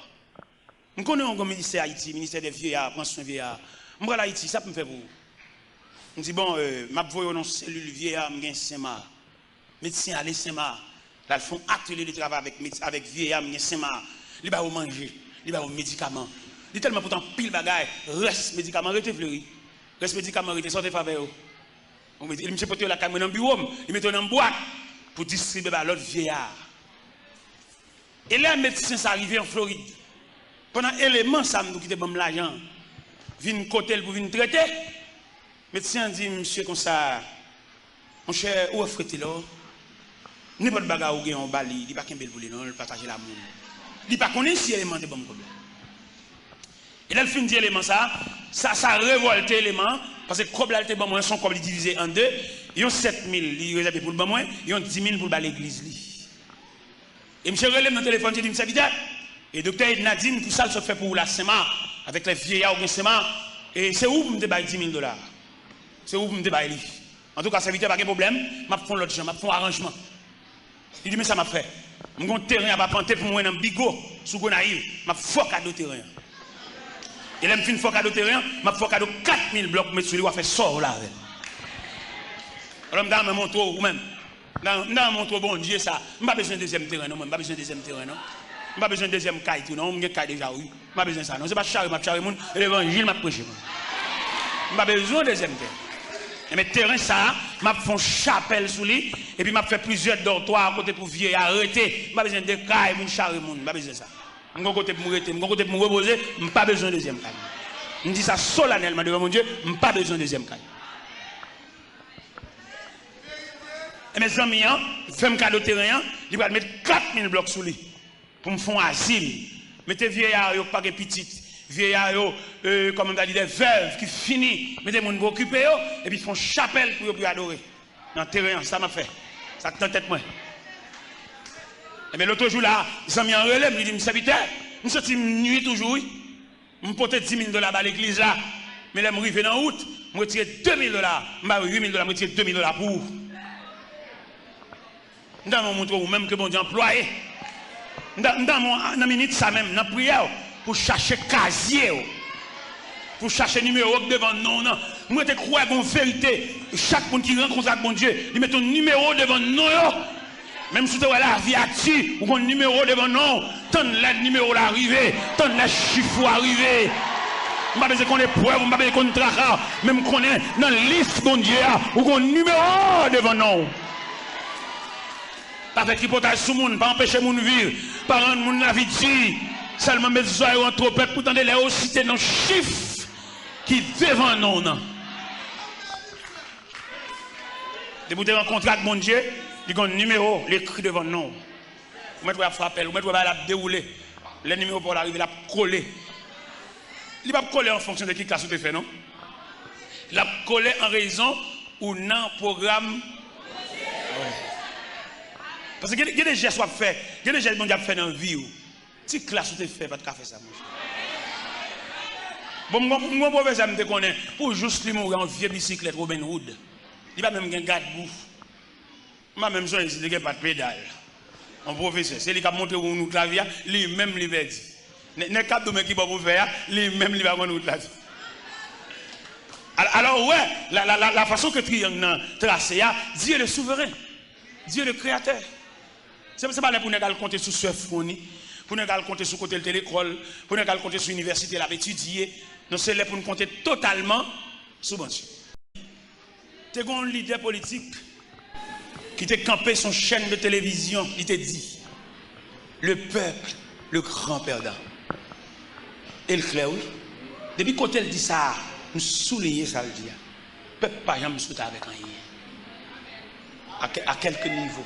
m konnen w gen ministè Ayiti, ministè dè vyeya, pran swen vyeya. M pral Ayiti, sa pou m fè pou ou?" M di, "Bon, euh, m ap voye w nan selil vyeya m gen Senma." Medsen ale Senma. L al fè yon atelye de travay avèk med-, avèk vyeya m gen Senma. Li ba yo manje, li ba yo medikaman. Li tèlman pote anpil bagay, rès medikaman rete, Fleri. Rès medikaman rete, sa w te fè avè yo? Bon, e misye pote yo lakay mwen nan biwo m, li mete yo nan bwat pou distribye ba lòt vyeya. E lè medsen sa rive an Florid, pandan eleman sa m di w ki te ban m lajan an vin kote l pou vin trete, medsen an di misye konsa, "Monchè, ou wè frè Telor, nenpòt bagay ou gen an ba li, li pa kenbe l pou li non, l pataje l a moun. Li pa konnen si eleman te ban m kòb la." E lè l fin di eleman sa, sa, sa revòlte eleman an, paske kòb la l te ban mwen, se yon kòb li divize an de, yon sèt mil li rezève pou l ban mwen, yon di mil pou l ba legliz li. E misye rele m nan telefòn, misye di m, "Sèvitè, e doktè Edna di m pou sa l sot fè pou ou la Senma, avèk lè vyeya ou gen Senma, e se ou pou m te bay di mil dola. Se ou pou m te bay li. Antouka, sèvitè, pa gen pwoblèm, m ap fè yon lòt jan, m ap fè yon aranjman." Li di, "Men sa m ap fè. M gen yon teren ap apante pou mwen nan Bigo, sou Gonayiv. M ap fè w kado teren an. E lè m fin fè w kado teren an, m ap fè w kado kat mil blòk pou met sou li, w a fè sa w vle avè l." Alò, m ta renmen montre w, ou menm. M ta, m ta renmen montre w Bondye sa. M pa bezwen dezyèm teren, non, mwen. M pa bezwen dezyèm teren, non. M pa bezwen dezyèm kay tou, non. M gen kay deja, wi. M pa bezwen sa, non. Se pa chare m ap chare moun, e levanjil m ap preche, mwen. M pa bezwen dezyèm tè. Enben, teren sa a, m ap fè yon chapèl sou li, epi m ap fè plizyè dòtwa kote pou vyeya rete. M pa bezwen de kay pou m chare moun, m pa bezwen sa. M gon kote pou m rete, m gon kote pou m repoze, m pa bezwen dezyèm kay. M di sa solanèlman devan Bondye, m pa bezwen dezyèm kay. Enben, zanmi an fè m kado teren an, li pral met kat mil blòk sou li. Pou m fè yon azil. Mete vyeya yo k pa gen pitit, vyeya yo, euh, kòman m ta di, de vèv ki fini, mete moun pou okipe yo, epi fè yon chapèl pou yo, pou yo adore. Nan teren an, sa m ap fè. Sa k nan tèt mwen. Ebyen, lòt jou la, zanmi an rele m, li di m, "Sèvitè, m santi m nui toujou, wi. M pote dis mil dola ba legliz la, men lè m rive nan wout, m retire de mil dola, m ba yo uit mil dola, m retire de mil dola pou ou." M ta renmen montre w menm ke Bondye anplwaye. M ta, m ta renmen w, nan minit sa menm, nan priyè w, pou chache kazye w, pou chache nimewo k devan non w nan. Mwen te kwè gon verite, chak moun ki rankontre ak Bondye, li mete yon nimewo devan non yo. Menm si w te wè lavi a di, ou gon nimewo devan non w, tann lè nimewo la rive, tann lè chif ou a rive. M pa bezwen konn eprèv, m pa bezwen konn traka, men m konnen nan lis Bondye a, ou gon nimewo devan non w. Pa fè tripotaj sou moun, pa anpeche moun viv, pa rann moun lavi di. Sèlman met zòrèy ou an twopèt pou tande lè yo site nan chif ki devan non w nan. Depi w te rankontre ak Bondye, li gon nimewo, li ekri devan non w. Ou mèt wè y ap frape l, ou mèt wè bagay la ap dewoule. Lè nimewo pa w la rive, l ap kole. Li p ap kole an fonksyon de ki klas ou te fè, non. L ap kole an rezon ou nan pwogram. Paske gen, gen de jès w ap fè, gen de jès Bondye ap fè nan vi w. Ti klas ou te fè pa t ka fè sa, monchè. Bon, m gon, m gon pwofesè m te konnen, pou jous li mouri, yon vye bisiklèt Robin Hood. Li pa menm gen gadbou. M pa menm sonje si te gen pat pedal. Yon pwofesè, se li k ap montre w wout lavi a, li menm li pèdi. Nè-, nèg k ap di w men ki bò pou w fè a, li menm li pa konn wout lavi. Al-, alò, ou wè, la, la, la, la façon que triangle nan trase a, Dieu le souverain, Dieu le créateur. Se, se pa lè pou nèg al konte sou sè Frony, pou nèg al konte sou kote l te lekòl, pou nèg al konte sou inivèsite l ap etidye. Non, se lè pou n konte totalman sou Bondye. Te gen yon lidè politik ki te kanpe sou yon chèn de televizyon, li te di, "Le peuple, le grand perdant." E l klè, wi. Depi kote l di sa a, m souliye sa l di a. Pèp pa janm sot avèk anyen. A kè-, a kèlke nivo.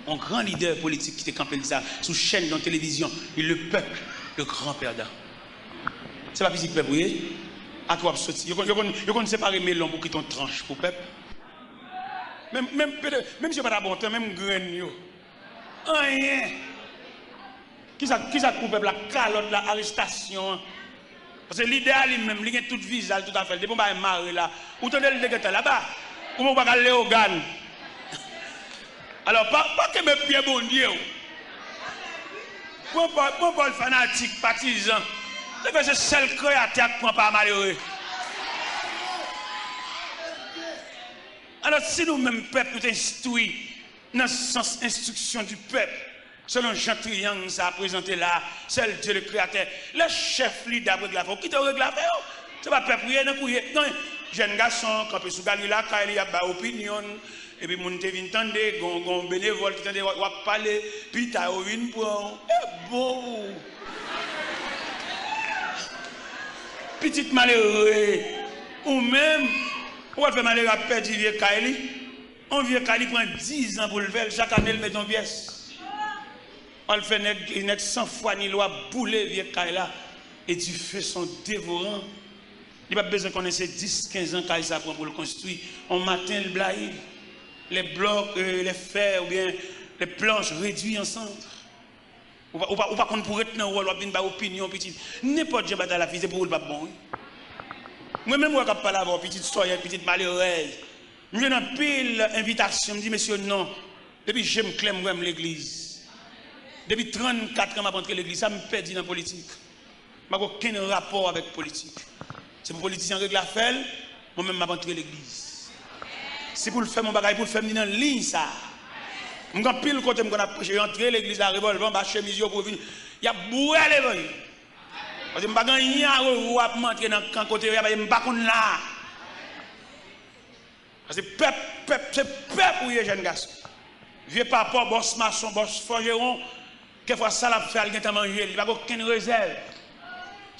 Yon gran lidè politik ki te kanpe l di sa sou chèn yon televizyon, li, "Le peuple, le grand perdant." Se pa pitit pèp ou ye? A ki w ap soti? Yo konn, yo konn, yo konn separe melon pou kite yon tranch pou pèp. Menm, menm, pete-, menm si yo pa ta bon tan, menm grenn yo. Anyen. Kisa, kisa k pou pèp la? Kalòt la, arestasyon an. Paske lidè a li menm, li gen tout viza l, tout afè l. Depi yon bagay mare la, ou tande l degentan laba, ou menm ou pa ka al Leyogàn. Alò, pa, pa kenbe pye Bondye w. Pran pa, pran pa w fanatik, patizan. Se ke se sèl Kreyatè a k pran pa malere. Alò, si nou menm pèp, nou te enstwi nan sans instruction du peuple, selon jan triyang sa a prezante la, sèl Dye le Kreyatè. Lè chèf lidè ap regle afè w, kite yo regle afè yo. Se pa pèp ou ye, nan kou ye. Non, jèn gason kanpe sou galri lakay li, ap bay opinyon l, epi moun te vin tande, gon, gon benevòl ki tande w ap pale, pita yo vin pran w. E bon pou ou. Pitit malere, ou menm, ou pral fè malere ap pèdi vye kay li. Yon vye kay, li pran diz an pou l fè l, chak ane l met yon pyès. Al fè nèg, nèg san fwa ni lwa boule vye kay la, e dife son devoran. Li p ap bezwen konnen se dis, kenz an kay sa pran pou l konstwi. On maten, l blayi. Les blocs, euh, les fers oubyen les planches réduits en cendres. Ou pa, ou pa, ou pa konn pou ret nan wòl, w ap vin bay opinyon, pitit. Nenpòt jan batay la fini, se pou ou l p ap bon, wi. Mwen menm wè k ap pale avè w, pitit sòyè, pitit malerèz. M jwenn anpil envitasyon, m di, "Mesye, non." Depi je m klè, m wè m legliz. Depi trannkat an, m ap antre legliz. Sa m pèdi nan politik. M pa gen okenn rapò avèk politik. Se pou politisyen an regle afè l, mwen menm m ap antre legliz. Si pou l fè m yon bagay, pou l fè m, li nan liy sa a. M gen anpil kote m konn ap preche, yo antre legliz la, revòlvè anba chemiz yo pou yo vin, y ap bwè levanjil. Paske m pa gen anyen a revwa pou m antre nan kan kote yo ye a, paske m pa konn la. Paske pèp, pèp, se pèp ou ye, jèn gason. Vye papa w, bòs mason, bòs fòjewon, kèfwa sa l ap fè a, l gentan manje l, li pa gen okenn rezèv.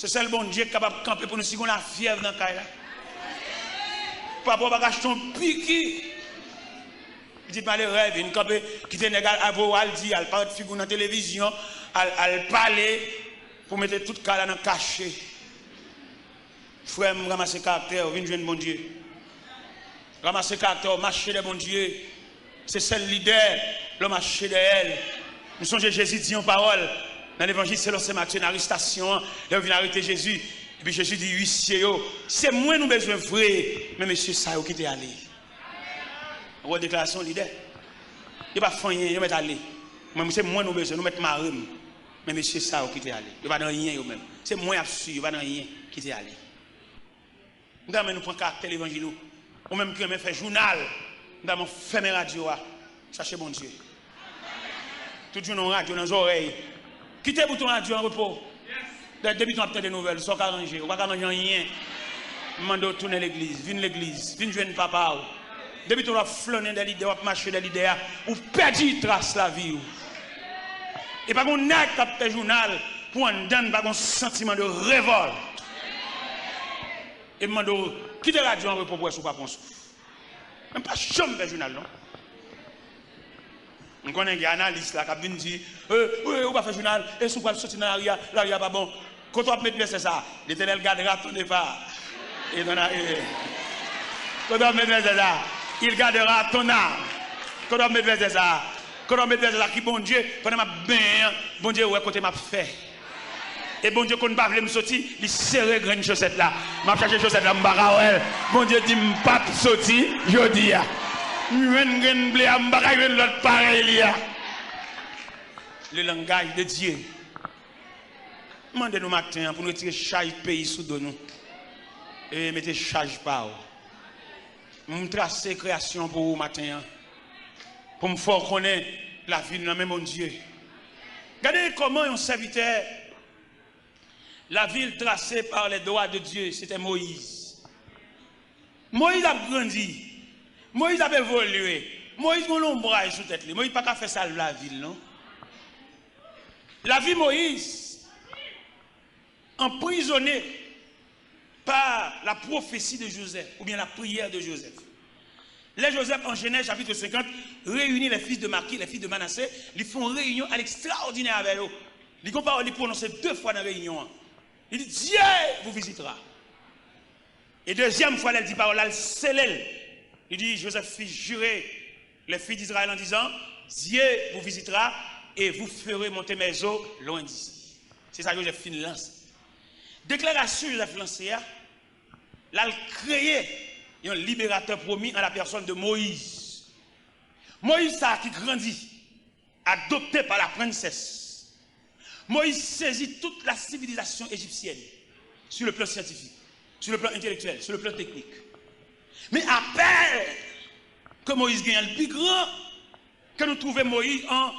Se sèl Bondye k kapab kanpe pou nou si gon lafyèv nan kay la. Papa w pa ka achte yon piki. Pitit malerèz, vin kanpe, kite nèg al, al voye w al di, al parèt figi w nan televizyon, al, al pale, pou mete tout kay la nan kache. Frè m, ranmase karaktè w, vin jwenn Bondye. Ranmase karaktè w, mache dèyè Bondye. Se sèl lidè, lè w mache dèyè l, M sonje Jezi di yon pawòl nan Levanjil selon Sen Matye, nan arestasyon an, lè yo vin arete Jezi. Epi Jezi di isye yo, se mwen nou bezwen vre, men mesye sa yo kite ale. Ou wè deklarasyon lidè? Yo pa fè anyen, yo mèt ale. Mwen, se mwen nou bezwen, nou mèt mare m. Men mesye sa yo kite ale. Yo pa nan anyen yo menm. Se mwen y ap swiv, yo pa nan anyen, kite ale. M ta renmen nou pran karaktè levanjil ou. Ou menm ki renmen fè jounal, m ta renmen w fèmen radyo a. Chache Bondye. Tout jounen yon radyo nan zòrèy. Kite bouton radyo an repo. Dayè, depi tan w ap tande nouvèl, sa w ka ranje? Ou pa ka ranje anyen. M mande w tounen legliz, vin legliz, vin jwenn papa w. Depi tan w ap flannen dèyè lidè, w ap mache dèyè lidè a, ou pèdi tras lavi w. E pa gon nèg k ap fè jounal pou anndan n pa gon santiman de revòlt. E m mande w, kite radyo an repo pou wè si w pa pran souf. Men pa janm fè jounal, non. M konnen gen analis la k ap vin di, e, e, ou pa fè jounal, e si w pral soti nan lari a, lari a pa bon. Kote w ap met vèsè sa a? L'Éternel gardera ton départ et ton arrivée. Kote w ap met vèsè sa a? Il gardera ton âme. Kote w ap met vèsè sa a? Kote w ap met vèsè sa a? Ki Bondye, pandan m ap benyen an, Bondye wè kote m ap fè. E Bondye konn pa vle m soti, li sere grenn chosèt la. M ap chache chosèt la, m pa ka wè l. Bondye di m p ap soti jodi a. M jwenn grenn ble a, m pa ka jwenn lòt parèy li a. Le langage de Dieu. M mande nou maten an pou nou retire chaj peyi sou do nou. E mete chaj pa w. M trase kreyasyon pou ou maten an. Pou m fè w konnen lavi nou nan men Bondye. Gade kòman yon sèvitè, la vie tracée par les doigts de Dieu, c'était Moïse. Moyiz ap grandi. Moyiz ap evolye. Moyiz gen yon lonbraj sou tèt li. Moyiz pa ka fè sa l vle a vi l, non. Lavi Moyiz anprizone pa la pwofesi de Jozèf, oubyen la priyè de Jozèf. Lè Jozèf, an Jenèz chapit senkant, reyini les fils de Makir, les fils de Manassé, li fè yon reyinyon a l ekstraòdinè avè yo. Li gen yon pawòl li pwononse de fwa nan reyinyon an. Li di, Dieu vous visitera. E dezyèm fwa, lè l di pawòl la, l sele l. Li di, Joseph fit jurer les fils d'Israël en disant, Dieu vous visitera et vous ferez monter mes os loin d'ici. Se sa Joseph fin lanse. Deklarasyon Joseph lanse a, l al kreye yon liberatè pwomi an la pèsòn de Moyiz. Moyiz sa a ki grandi, adopté par la princesse. Moyiz sezi tout la sivilizasyon ejipsyèn sur le plan scientifique, sur le plan intellectuel, sur le plan technique. Men apèl ke Moyiz genyen an pi gran ke nou twouve Moyiz an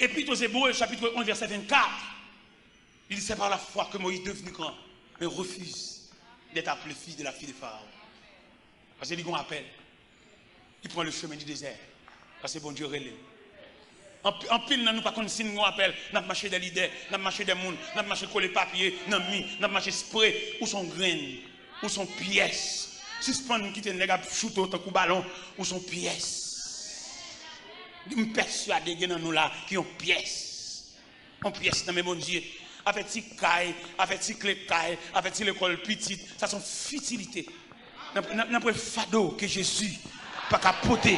Epître aux Hébreux, chapitre onze, verset vingt-quatre. Il dit, c'est par la foi que Moïse, devenu grand, mais refuse d'être appelé fils de la fille de Pharaon. Paske li gen yon apèl. Li pran le chemin du désert. Paske Bondye rele l. Anp- Anpil nan nou pa konn si n gen yon apèl. N ap mache dèyè lidè, n ap mache dèyè moun, n ap mache kole papye nan mi, n ap mache spre. Ou se yon grenn, ou se yon pyès. Sispann kite nèg ap choute w tankou balon. Ou se yon pyès. M pèswade gen nan nou la ki yon pyès. Yon pyès nan men Bondye. Afè ti kay, afè ti kle kay, afè ti lekòl pitit, sa se yon fitilite. Nan, nan, nan pwen fado ke Jezi pa ka pote.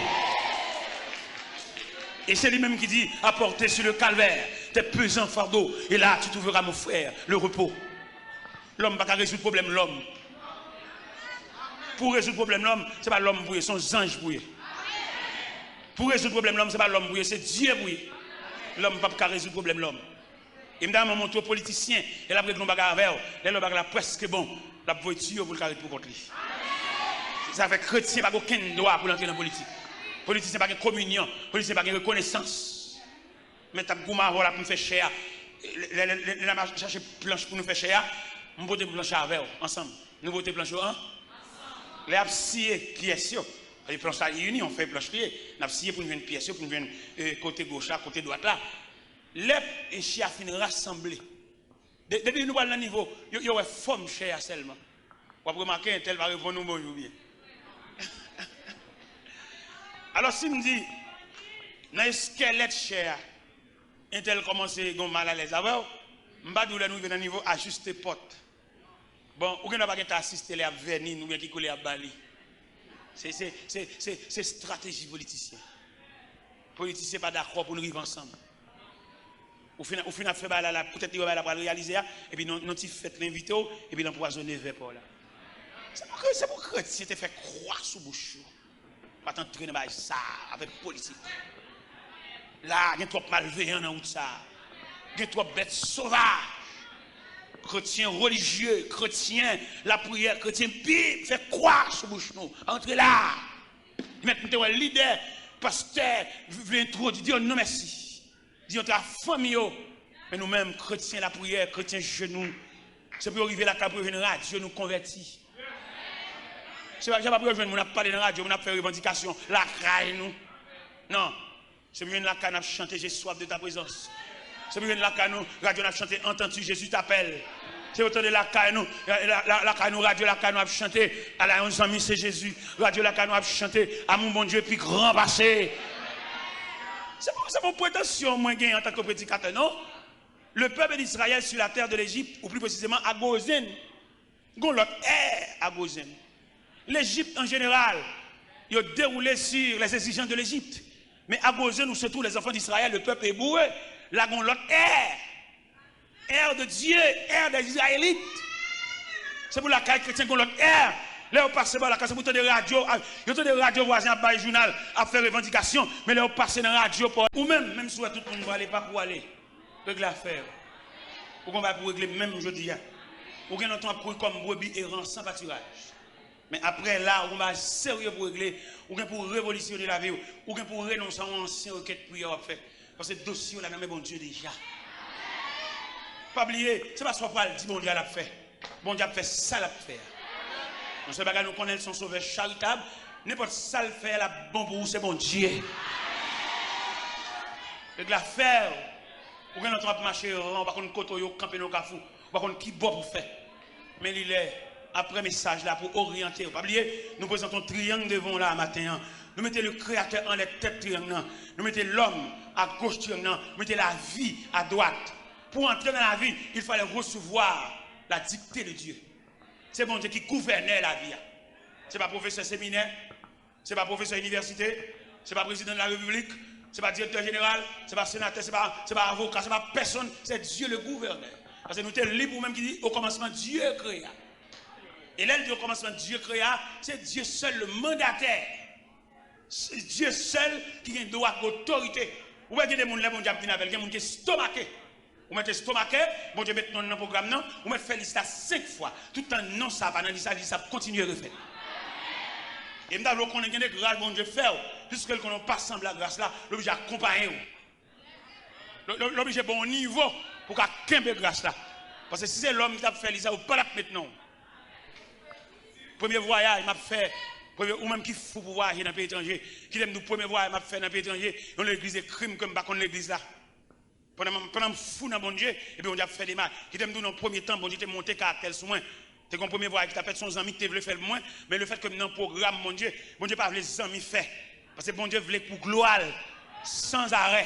E se li menm ki di, apportez sur le calvaire tes pesants fardeaux, et là tu trouveras, mon frère, le repos. Lòm pa ka rezoud pwoblèm lòm. Pou rezoud pwoblèm lòm, se pa lòm pou ye, se yon zanj pou ye. Pou rezoud pwoblèm lòm, se pa lòm pou ye, se Dye pou ye. Lòm p ap ka rezoud pwoblèm lòm. E m ta renmen montre w politisyen, lè l ap regle yon bagay avè w, lè lòt bagay la prèske bon, l ap voye tiyo pou l ka ret pou kont li. Sa fè kretyen pa gen okenn dwa pou l antre nan politik. Politisyen pa gen kominyon, politisyen pa gen rekonesans. Men t ap goumen avè w la pou m fè chè a. Lè, lè, lè, lè n ap chache planch pou nou fè chè a, m pote planch la avè w, ansanm. Nou pote planch yo an. Lè y ap siye pyès yo, paske planch la ini, yon fèy planch li ye. N ap siye pou n jwenn pyès yo, pou n jwenn, eh, kote goch la, kote dwat la. Lè, eh, chè a fin rasanble. De- depi nou pral nan nivo, yo, yo wè fòm chè a sèlman. W ap remake entèl pa reponn ou bonjou byen. Alò, si m di, nan eskèlèt chè a, entèl kòmanse gen malalèz avè w, m pa di w lè nou rive nan nivo ajiste pòt. Bon, ou gendwa pa gentan asiste lè y ap vèni n oubyen ki koulè y ap ba li. Se, se, se, se, se estrateji politisyen. Politisyen pa dakò pou n rive ansanm. Ou fin, ou fin ap fè bagay la, la, poutèt li wè bagay la pral reyalize a, epi nan, nan ti fèt l envite w, epi l anpwazonnen vè pa w la. Se pou, kre- se pou kretyen te fè kwa sou bouch yo. Pa t antre nan bagay sa a, avèk politik. La, gen twòp malveyan nan wout sa a. Gen twòp bèt sovaj. Kretyen relijye, kretyen lapriyè, kretyen Bib, fè kwa sou bouch nou. Antre la. Mèt, m te wè lidè, pastè, vle entwodui, di yo non mèsi. Di yo antre a fanmi yo. Men nou menm, kretyen lapriyè, kretyen jenou, se pou yo rive lakay pou yo jwenn radyo nou konvèti. Se pa, se pa pou yo jwenn moun ap pale nan radyo, moun ap fè revandikasyon lakay nou. Non. Se pou jwenn lakay n ap chante J'ai soif de ta présence. Se pou jwenn lakay nou, radyo n ap chante Entends-tu Jésus t'appelle. Se pou tande lakay nou, la, la, la, lakay nou, radyo lakay nou ap chante Ala yon zanmi se Jezi. Radyo lakay nou ap chante Amour Bondye pi gran pase. Se pa, se pa yon pretansyon mwen genyen antanke predikatè, non. Le peuple d'Israël sur la terre de l'Égypte, ou plus précisément à Gozen. Gon lòt è a Gozen. Lejip an jeneral, yo déroulé sur les exigences de l'Égypte. Men a Gozen, où se trouvent les enfants d'Israël, le peuple hébreu, la gon lòt è. È de Dieu, è des Israélites. Se pou lakay kretyen gon lòt è. Lè yo pase ba lakay, se pou tande radyo, a, yo tande radyo vwazen ap bay jounal, ap fè revandikasyon, men lè yo pase nan radyo pa w, ou menm, menm si w wè tout moun prale, pa pou w ale. Regle afè yo. Ou gon bagay pou regle menm jodi a. Ou gen lontan ap kouri kòm brebi eran san patiraj. Men apre la, ou gon bagay serye pou regle, ou gen pou revolisyone lavi w, ou gen pou renonse a yon ansyen rekèt priyè w ap fè. Paske dosye w la nan men Bondye deja. Pa bliye, se pa sa w pral di Bondye a l ap fè. Bondye ap fè sa l ap fè a. Yon sèl bagay nou konnen, l se yon sovè charitab. Nenpòt sa l fè a, l ap bon pou ou, se Bondye. Regle afè w. Ou gen lontan w ap mache eran, ou pa konn kote w ye, w kanpe nan yon kafou, ou pa konn ki bò pou w fè. Men li lè, apre mesaj la, pou oryante w. Pa bliye, nou prezante yon triyang devan w la maten an. Nou mete le Créateur anlè tèt triyang nan. Nou mete lòm a goch triyang nan. Nou mete lavi a dwat. Pou antre nan lavi, il fallait recevoir la dictée de Dieu. Se Bondye ki gouvènè lavi a. Se pa pwofesè seminè, se pa pwofesè inivèsite, se pa prezidan de la repiblik, se pa direktè jeneral, se pa senatè, se pa, se pa avoka, se pa pèsonn, se Dieu le gouverneur. Paske nou te li pou menm ki di, au commencement, Dieu créa. E lè l di, au commencement, Dieu créa, se Dieu seul le mandataire. Se Dieu seul ki gen dwa, gen otorite. Ou wè gen de moun lè Bondye ap vin avè l, gen moun ki estomake. Ou mèt estomake, Bondye met non l nan pwogram nan, ou mèt fè lis la senk fwa. Toutan non sa a pa nan lis la, lis la ap kontinye refèt. E m ta vle w konnen gen de gras Bondye fè w, piske l konnen w pa sanble a gras la, l oblije akonpaye w. L, l, l oblije ba w nivo pou w ka kenbe gras la. Paske si se lòm ki t ap fè lis la, ou pa t ap met non w. Premye vwayaj m ap fè, premye, ou menm ki fou pou vwayaje nan peyi etranje, kite m di w premye vwayaj m ap fè nan peyi etranje, yon legliz ekri m ke m pa konn legliz la. Pandan m, pandan m fou nan Bondye, epi Bondye ap fè demach. Kite m di w non, premye tan Bondye te monte karaktè l sou mwen. Te gon premye vwayaj ki t ap fèt, se yon zanmi ki te vle fè l pou mwen, men lefètke m nan pwogram Bondye, Bondye pa vle zanmi fè. Paske Bondye vle pou glwa l, sanzarè.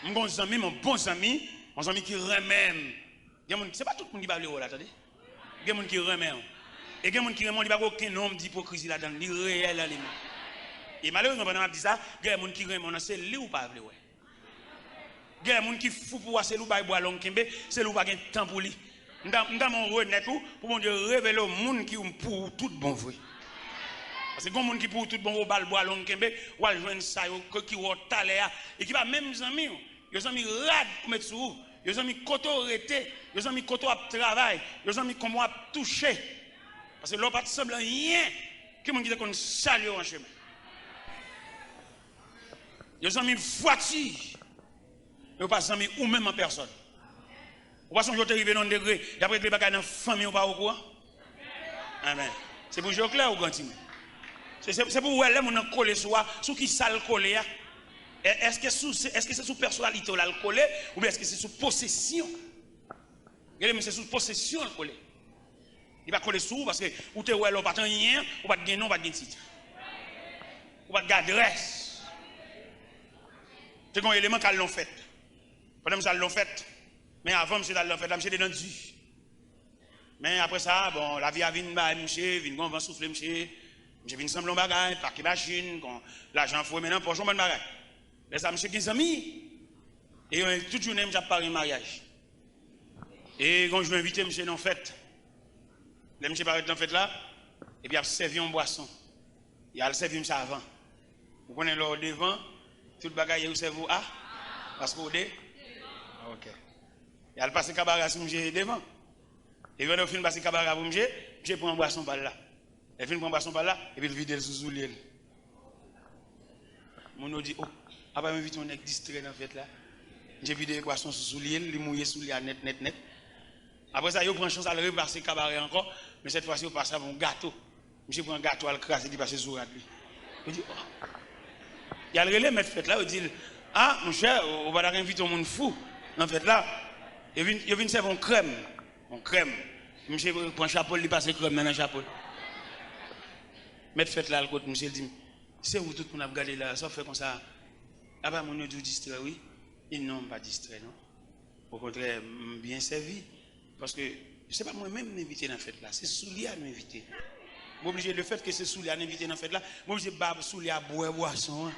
M gon zanmi m, yon bon zanmi, yon zanmi ki renmen m. Gen moun, se pa tout moun ki pa vle wè w la, tande. Gen moun ki renmen w. E gen moun ki renmen w, li pa gen okenn onm de ipokrizi ladan l, li reyèl nan li menm. E malerezman, pandan m ap di sa, gen moun ki renmen w nan, se li w pa vle wè. Gen moun ki fou pou w a, se li w bay bwa long kenbe, se li w pa gen tan pou li. M ta, m ta renmen w renèt ou, pou Bondye revele w moun ki pou ou tout bon vre. Paske gen moun ki pou ou tout bon vre, ou ba l bwa long kenbe, w al jwenn sa yo, ke, ki wè w talè a, e ki pa menm zanmi w. Yo zanmi rad pou met sou ou. Yo zanmi kote w rete. Yo zanmi kote w ap travay. Yo zanmi kòman w ap touche. Paske lè w pa t sanble anyen, ki moun ki te konn salye w an chemen? Yo zanmi vwati. Yo pa zanmi ou menm an pèsòn. Ou pa sonje w te rive nan yon degre, y ap regle bagay nan fanmi w pa okouran? Amen. Se pou je w klè ou grandi. Se, se, se pou w wè lè moun nan kole sou a, sou ki sa l kole a. E, èske sou, se, èske se sou pèsonalite w la l kole, oubyen èske se sou posesyon? Gen de moun se sou posesyon l kole. Li pa kole sou ou paske ou te wè lè w pa t anyen, ou pa t gen non, ou pa t gen tit. Ou pa t gen adrès. Te gen yon eleman k al nan yon fèt. Pandan misye al nan yon fèt, men avan misye t al nan fèt la, misye te nan di. Men apre sa, bon, lavi a vin bay misye, vin gon van soufle misye. Misye vin sanble yon bagay, pake machin, kon lajan foure men nan pòch, yon bann bagay. Lè sa, misye gen zanmi. E yo, tout jounen, m t ap pare maryaj. E gon jou envite misye nan fèt. Lè misye parèt nan fèt la, epi ap sèvi yon bwason. Y al sèvi misye avan. Ou konnen lè w devan, tout bagay yo sèvi w a? Paske w de? Ok. Y al pase kabare a sou misye devan. Epi pandan yo fin pase kabare a pou misye, misye pran bwason pa l la. Lè l fin pran bwason pa l la, epi l vide l sou soulye l. Moun yo di, o, apa yo envite yon nèg distrè nan fèt la? Misye vide bwason sou soulye l, li mouye soulye a nèt, nèt, nèt. Apre sa, yo pran chans al repase kabare ankò, men sèt fwa si yo pase avè yon gato. Misye pran gato a, l kraze, li pase sou rad li. Yo di, o. Y al rele mèt fèt la, yo di l, a, monchè, ou, ou pa ta ka envite yon moun fou nan fèt la. Yo vin, yo vin sèvi yon krèm. Yon krèm. Misye pran chapo l, li pase krèm nan nan chapo l. Mèt fèt la al kot misye, l di, se ou tout moun ap gade la, sa w fè konsa? Apa moun yo di w distrè, wi? Li di, non, m pa distrè, non. Okontrè, m byen sèvi. Paske se pa mwen menm nou envite nan fèt la, se soulye a nou envite. M oblije, lefètke se soulye a nou envite nan fèt la, m oblije ba soulye a bwè bwason an.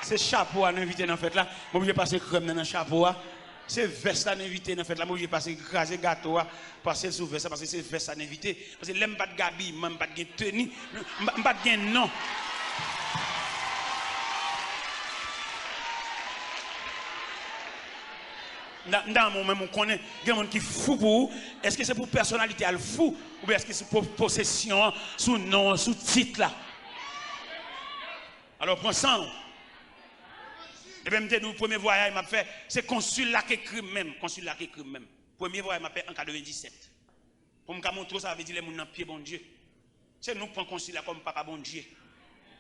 Se chapo a nou envite nan fèt la, m oblije pase krèm nan nan chapo a. Se vès la nou envite nan fèt la, m oblije pase kraze gato a, pase l sou vès la, paske se vès la nou envite. Paske lè m pa t gen abiman, m pa t gen teni, m, m pa t gen non. M ta, m ta renmen w menm ou konnen, gen moun ki fou pou ou. Èske se pou pèsonalite a l fou, oubyen èske se pou posesyon an, sou non an, sou tit la? Alò, pran san w. Ebyen, m te di w, premye vwayaj m ap fè, se konsil la k ekri m menm. Konsil la k ekri m menm. Premye vwayaj m ap fè an katrevenndisèt. Pou m ka montre w sa vle di lè moun nan pye Bondye. Se nou k pran konsil la kòm papa Bondye.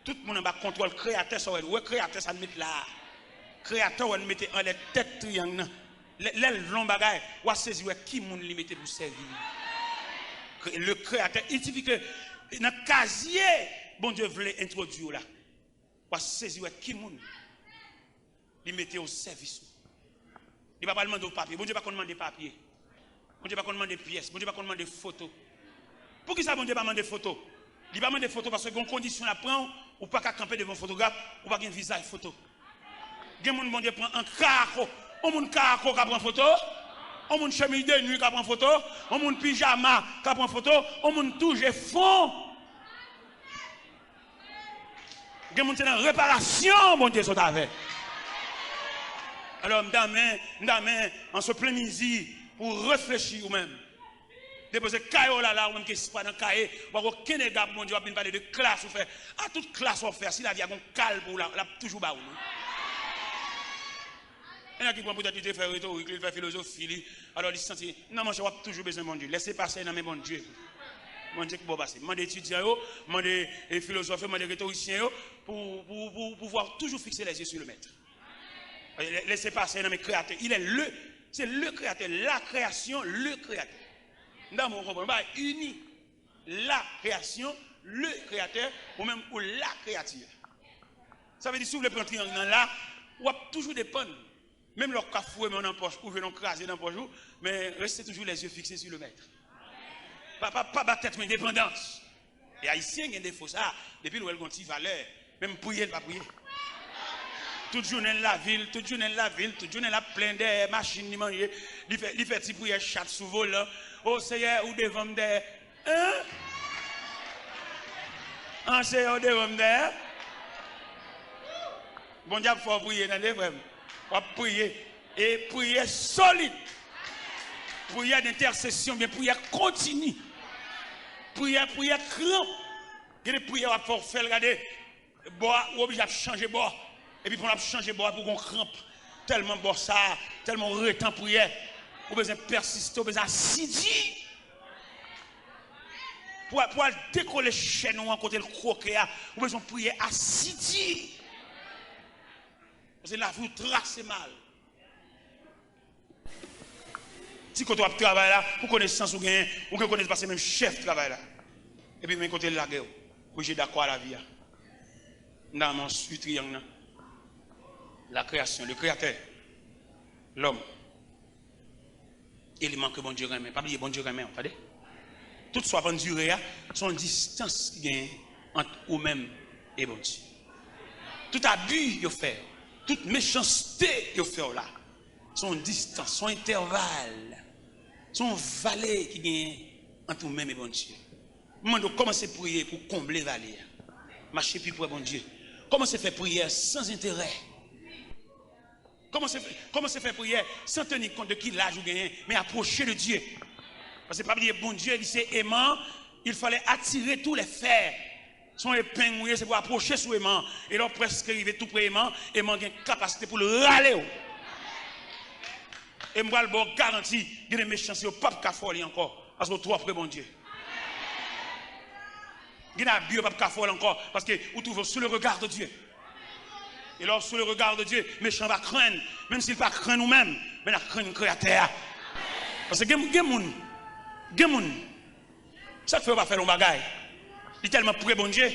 Tout moun anba kontwòl Kreyatè sa w wè, ou wè Kreyatè sa n met la a. Kreyatè w wè n mete anlè tèt triyang nan. Lè, lè l vle yon bagay, w a sezi wè ki moun li mete pou sèvi li. Kre-, le Kreyatè, il sifi ke nan kazye Bondye vle entwodui w la. W a sezi wè ki moun li mete o sèvis ou. Li pa pral mande w papye. Bondye pa konn mande papye. Bondye pa konn mande pyès. Bondye pa konn mande foto. Poukisa Bondye pa mande foto? Li pa mande foto paske gen yon kondisyon l ap pran w, ou pa ka kanpe devan fotograf, ou pa gen vizaj foto. Gen moun Bondye pran an karako. Yon moun karako ka pran foto? Yon moun chemiz de nwi ka pran foto? Yon moun pijama ka pran foto? Yon moun touje fon? Gen moun se nan reparasyon Bondye sot avè. Alò, m ta renmen, m ta renmen, an se plen mizi, pou w reflechi ou menm. Depoze kaye w la, la, ou menm ki espwa nan kaye, ou pa gen okenn ega pou Bondye, w ap vin pale de klas ou fè. A tout klas w ap fè, si lavi a gon kal pou ou la, l ap toujou ba ou li. Gen nèg ki pran poutèt li te fè retorik li, li fè filozofi li, alò li santi, non, monchè, w ap toujou bezwen Bondye. Lèse pase nan men Bondye. Bondye ki ba w pase. Mande etidyan yo, mande, e, filozòf yo, mande retorisyen yo, pou, pou, pou, pou w toujou fikse les yeux sur le Maître. Lè, lèse pase nan men Kreyatè. Il est le, c'est le Créateur, la création, le Créateur. M ta renmen w konprann, bagay ini. La création, le Créateur, ou menm ou la créature. Sa vle di, si w vle pran triyang nan la, w ap toujou depann. Menm lè w ka foure men w nan pòch, ou jwenn yon kraze nan pòch ou, men reste toujours les yeux fixés sur le Maître. Pa, pa, pa ba tèt ou endepandans. E Ayisyen gen defo sa, depi l wè l gon ti valè, menm priye l pa priye. Tout jounen l lavil, tout jounen l lavil, tout jounen l ap plen dèyè machin li manje, li fè, li fè ti priyè chat sou volan. O Seyè, ou devan m dèyè. Hein? An Seyè, ou devan m dèyè. Bondye ap fè w priye, tande, frè m. W ap priye. E priyè solid. Priyè dentèsesyon, byen priyè kontini. Priyè, priyè kranp. Gen de priyè w ap fè, w fè l gade. Bò a, ou oblije ap chanje bò. Epi pandan w ap chanje bò a, pou w gon kranp. Tèlman bò sa, tèlman w rete an priyè. Ou bezwen pèsiste, ou bezwen asidi. Pou, pou al dekole chèn ou an kote l kwoke a, ou bezwen priye asidi. Paske lavi w trase mal. Ti kote w ap travay la, pou konesans ou genyen, ou gen konesans pase menm chèf travay la. Epi men kote l lage w, ou je dakò a lavi a. M ta renmen w swiv triyang nan. La création, le créateur, l'homme. Eleman ke Bondye renmen. Pa bliye, Bondye renmen w, tande. Tout sa w ap andire a, se yon distans ki genyen ant ou menm e Bondye. Tout abi yo fè, Tout mechanste yo fè w la, se yon distans, se yon entèval, se yon vale ki genyen ant ou menm e Bondye. M mande w kòmanse priye pou konble vale a. Mache pi pre Bondye. Kòmanse fè priyè san enterè. Kòmanse fè, kòmanse fè priyè san teni kont de ki laj ou genyen, men apwoche de Dye. Paske pa bliye, Bondye, li se eman, il fallait attirer tous les fers. Se yon epeng ou ye, se pou apwoche sou eman. E lè w prèske rive tou pre eman, eman gen kapasite pou l rale w. E m pral ba w garanti, gen de mechanste yo p ap ka fè w li ankò, paske w twò pre Bondye. Gen abi yo p ap ka fè w ankò, paske ou twouve w sou le regard de Dye. E lè w sou le regard de Dye, mechan va krenn, menm si l pa krenn ou menm, men l ap krenn Kreyatè a. Paske gen, gen moun, gen moun, sa k fè yo pa fè l yon bagay? Li tèlman pre Bondye,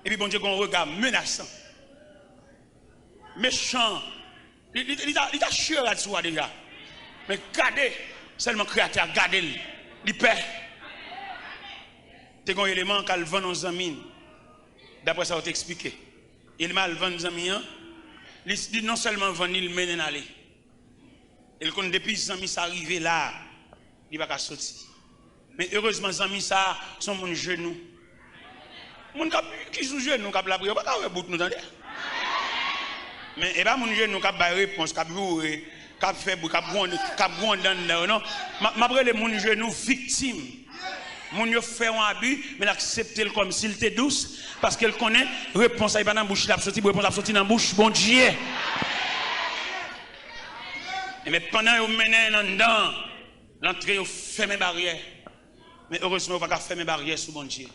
epi Bondye gen yon rega menasan. Mechan, li, li, li ta, li ta chire rad sou a deja. Men gade, sèlman Kreyatè a gade l, li pè. Te gen yon eleman k al vann yon zanmi l, daprè sa yo te eksplike. Eleman al vann zanmi an, li, li non sèlman vann li, li mennen l ale. E l konn depi zanmi sa rive la, li pa ka soti. Men erezman, zanmi sa a se yon moun jenou. Moun k ap, ki sou jenou, k ap lapriyè, ou pa ka wè bout nou, tande. Men e pa moun jenou k ap bay repons, k ap joure, k ap fè bri, k ap gwonde, k ap gwonde anndan yo, non. M ap, m ap rele moun jenou viktim. Moun yo fè yon abi, men l aksepte l kòmsi l te dous, paske l konnen repons la, e pa nan bouch li ap soti, repons la ap soti nan bouch Bondye. Ebyen, pandan yo mennen l anndan, l antre, yo fèmen baryè. Men erezman, yo pa ka fèmen baryè sou Bondye.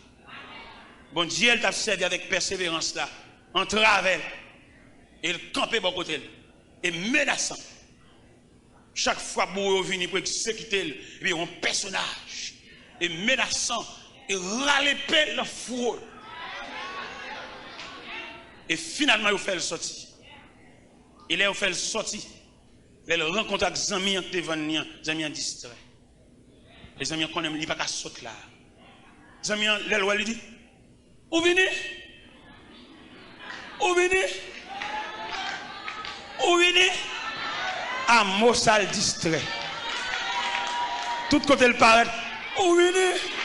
Bondye, l t ap sèvi avèk pèseverans la, antravè l, e l kanpe bò kote l, e menasan. Chak fwa bouro yo vini pou egzekite l, epi yon pèsonaj, e menasan, e rale epe l nan fouwo l. E finalman, yo fè l sòti. E lè yo fè l sòti, lè l rankontre ak zanmi an ki te vann li an, zanmi an distrè. E zanmi an konnen li pa ka sot la. Zanmi an, lè l wè l, li di, "Ou vini? Ou vini? Ou vini?" A mo sa, l distrè. Tout kote l parèt, "Ou vini?"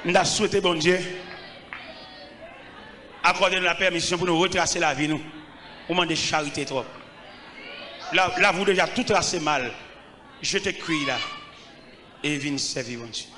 M ta swete Bondye akòde nou lapèmisyon pou nou retrase lavi nou. Ou mande charite twòp. La, lavi w deja tou trase mal. Jete kwi la e vin sèvi Bondye.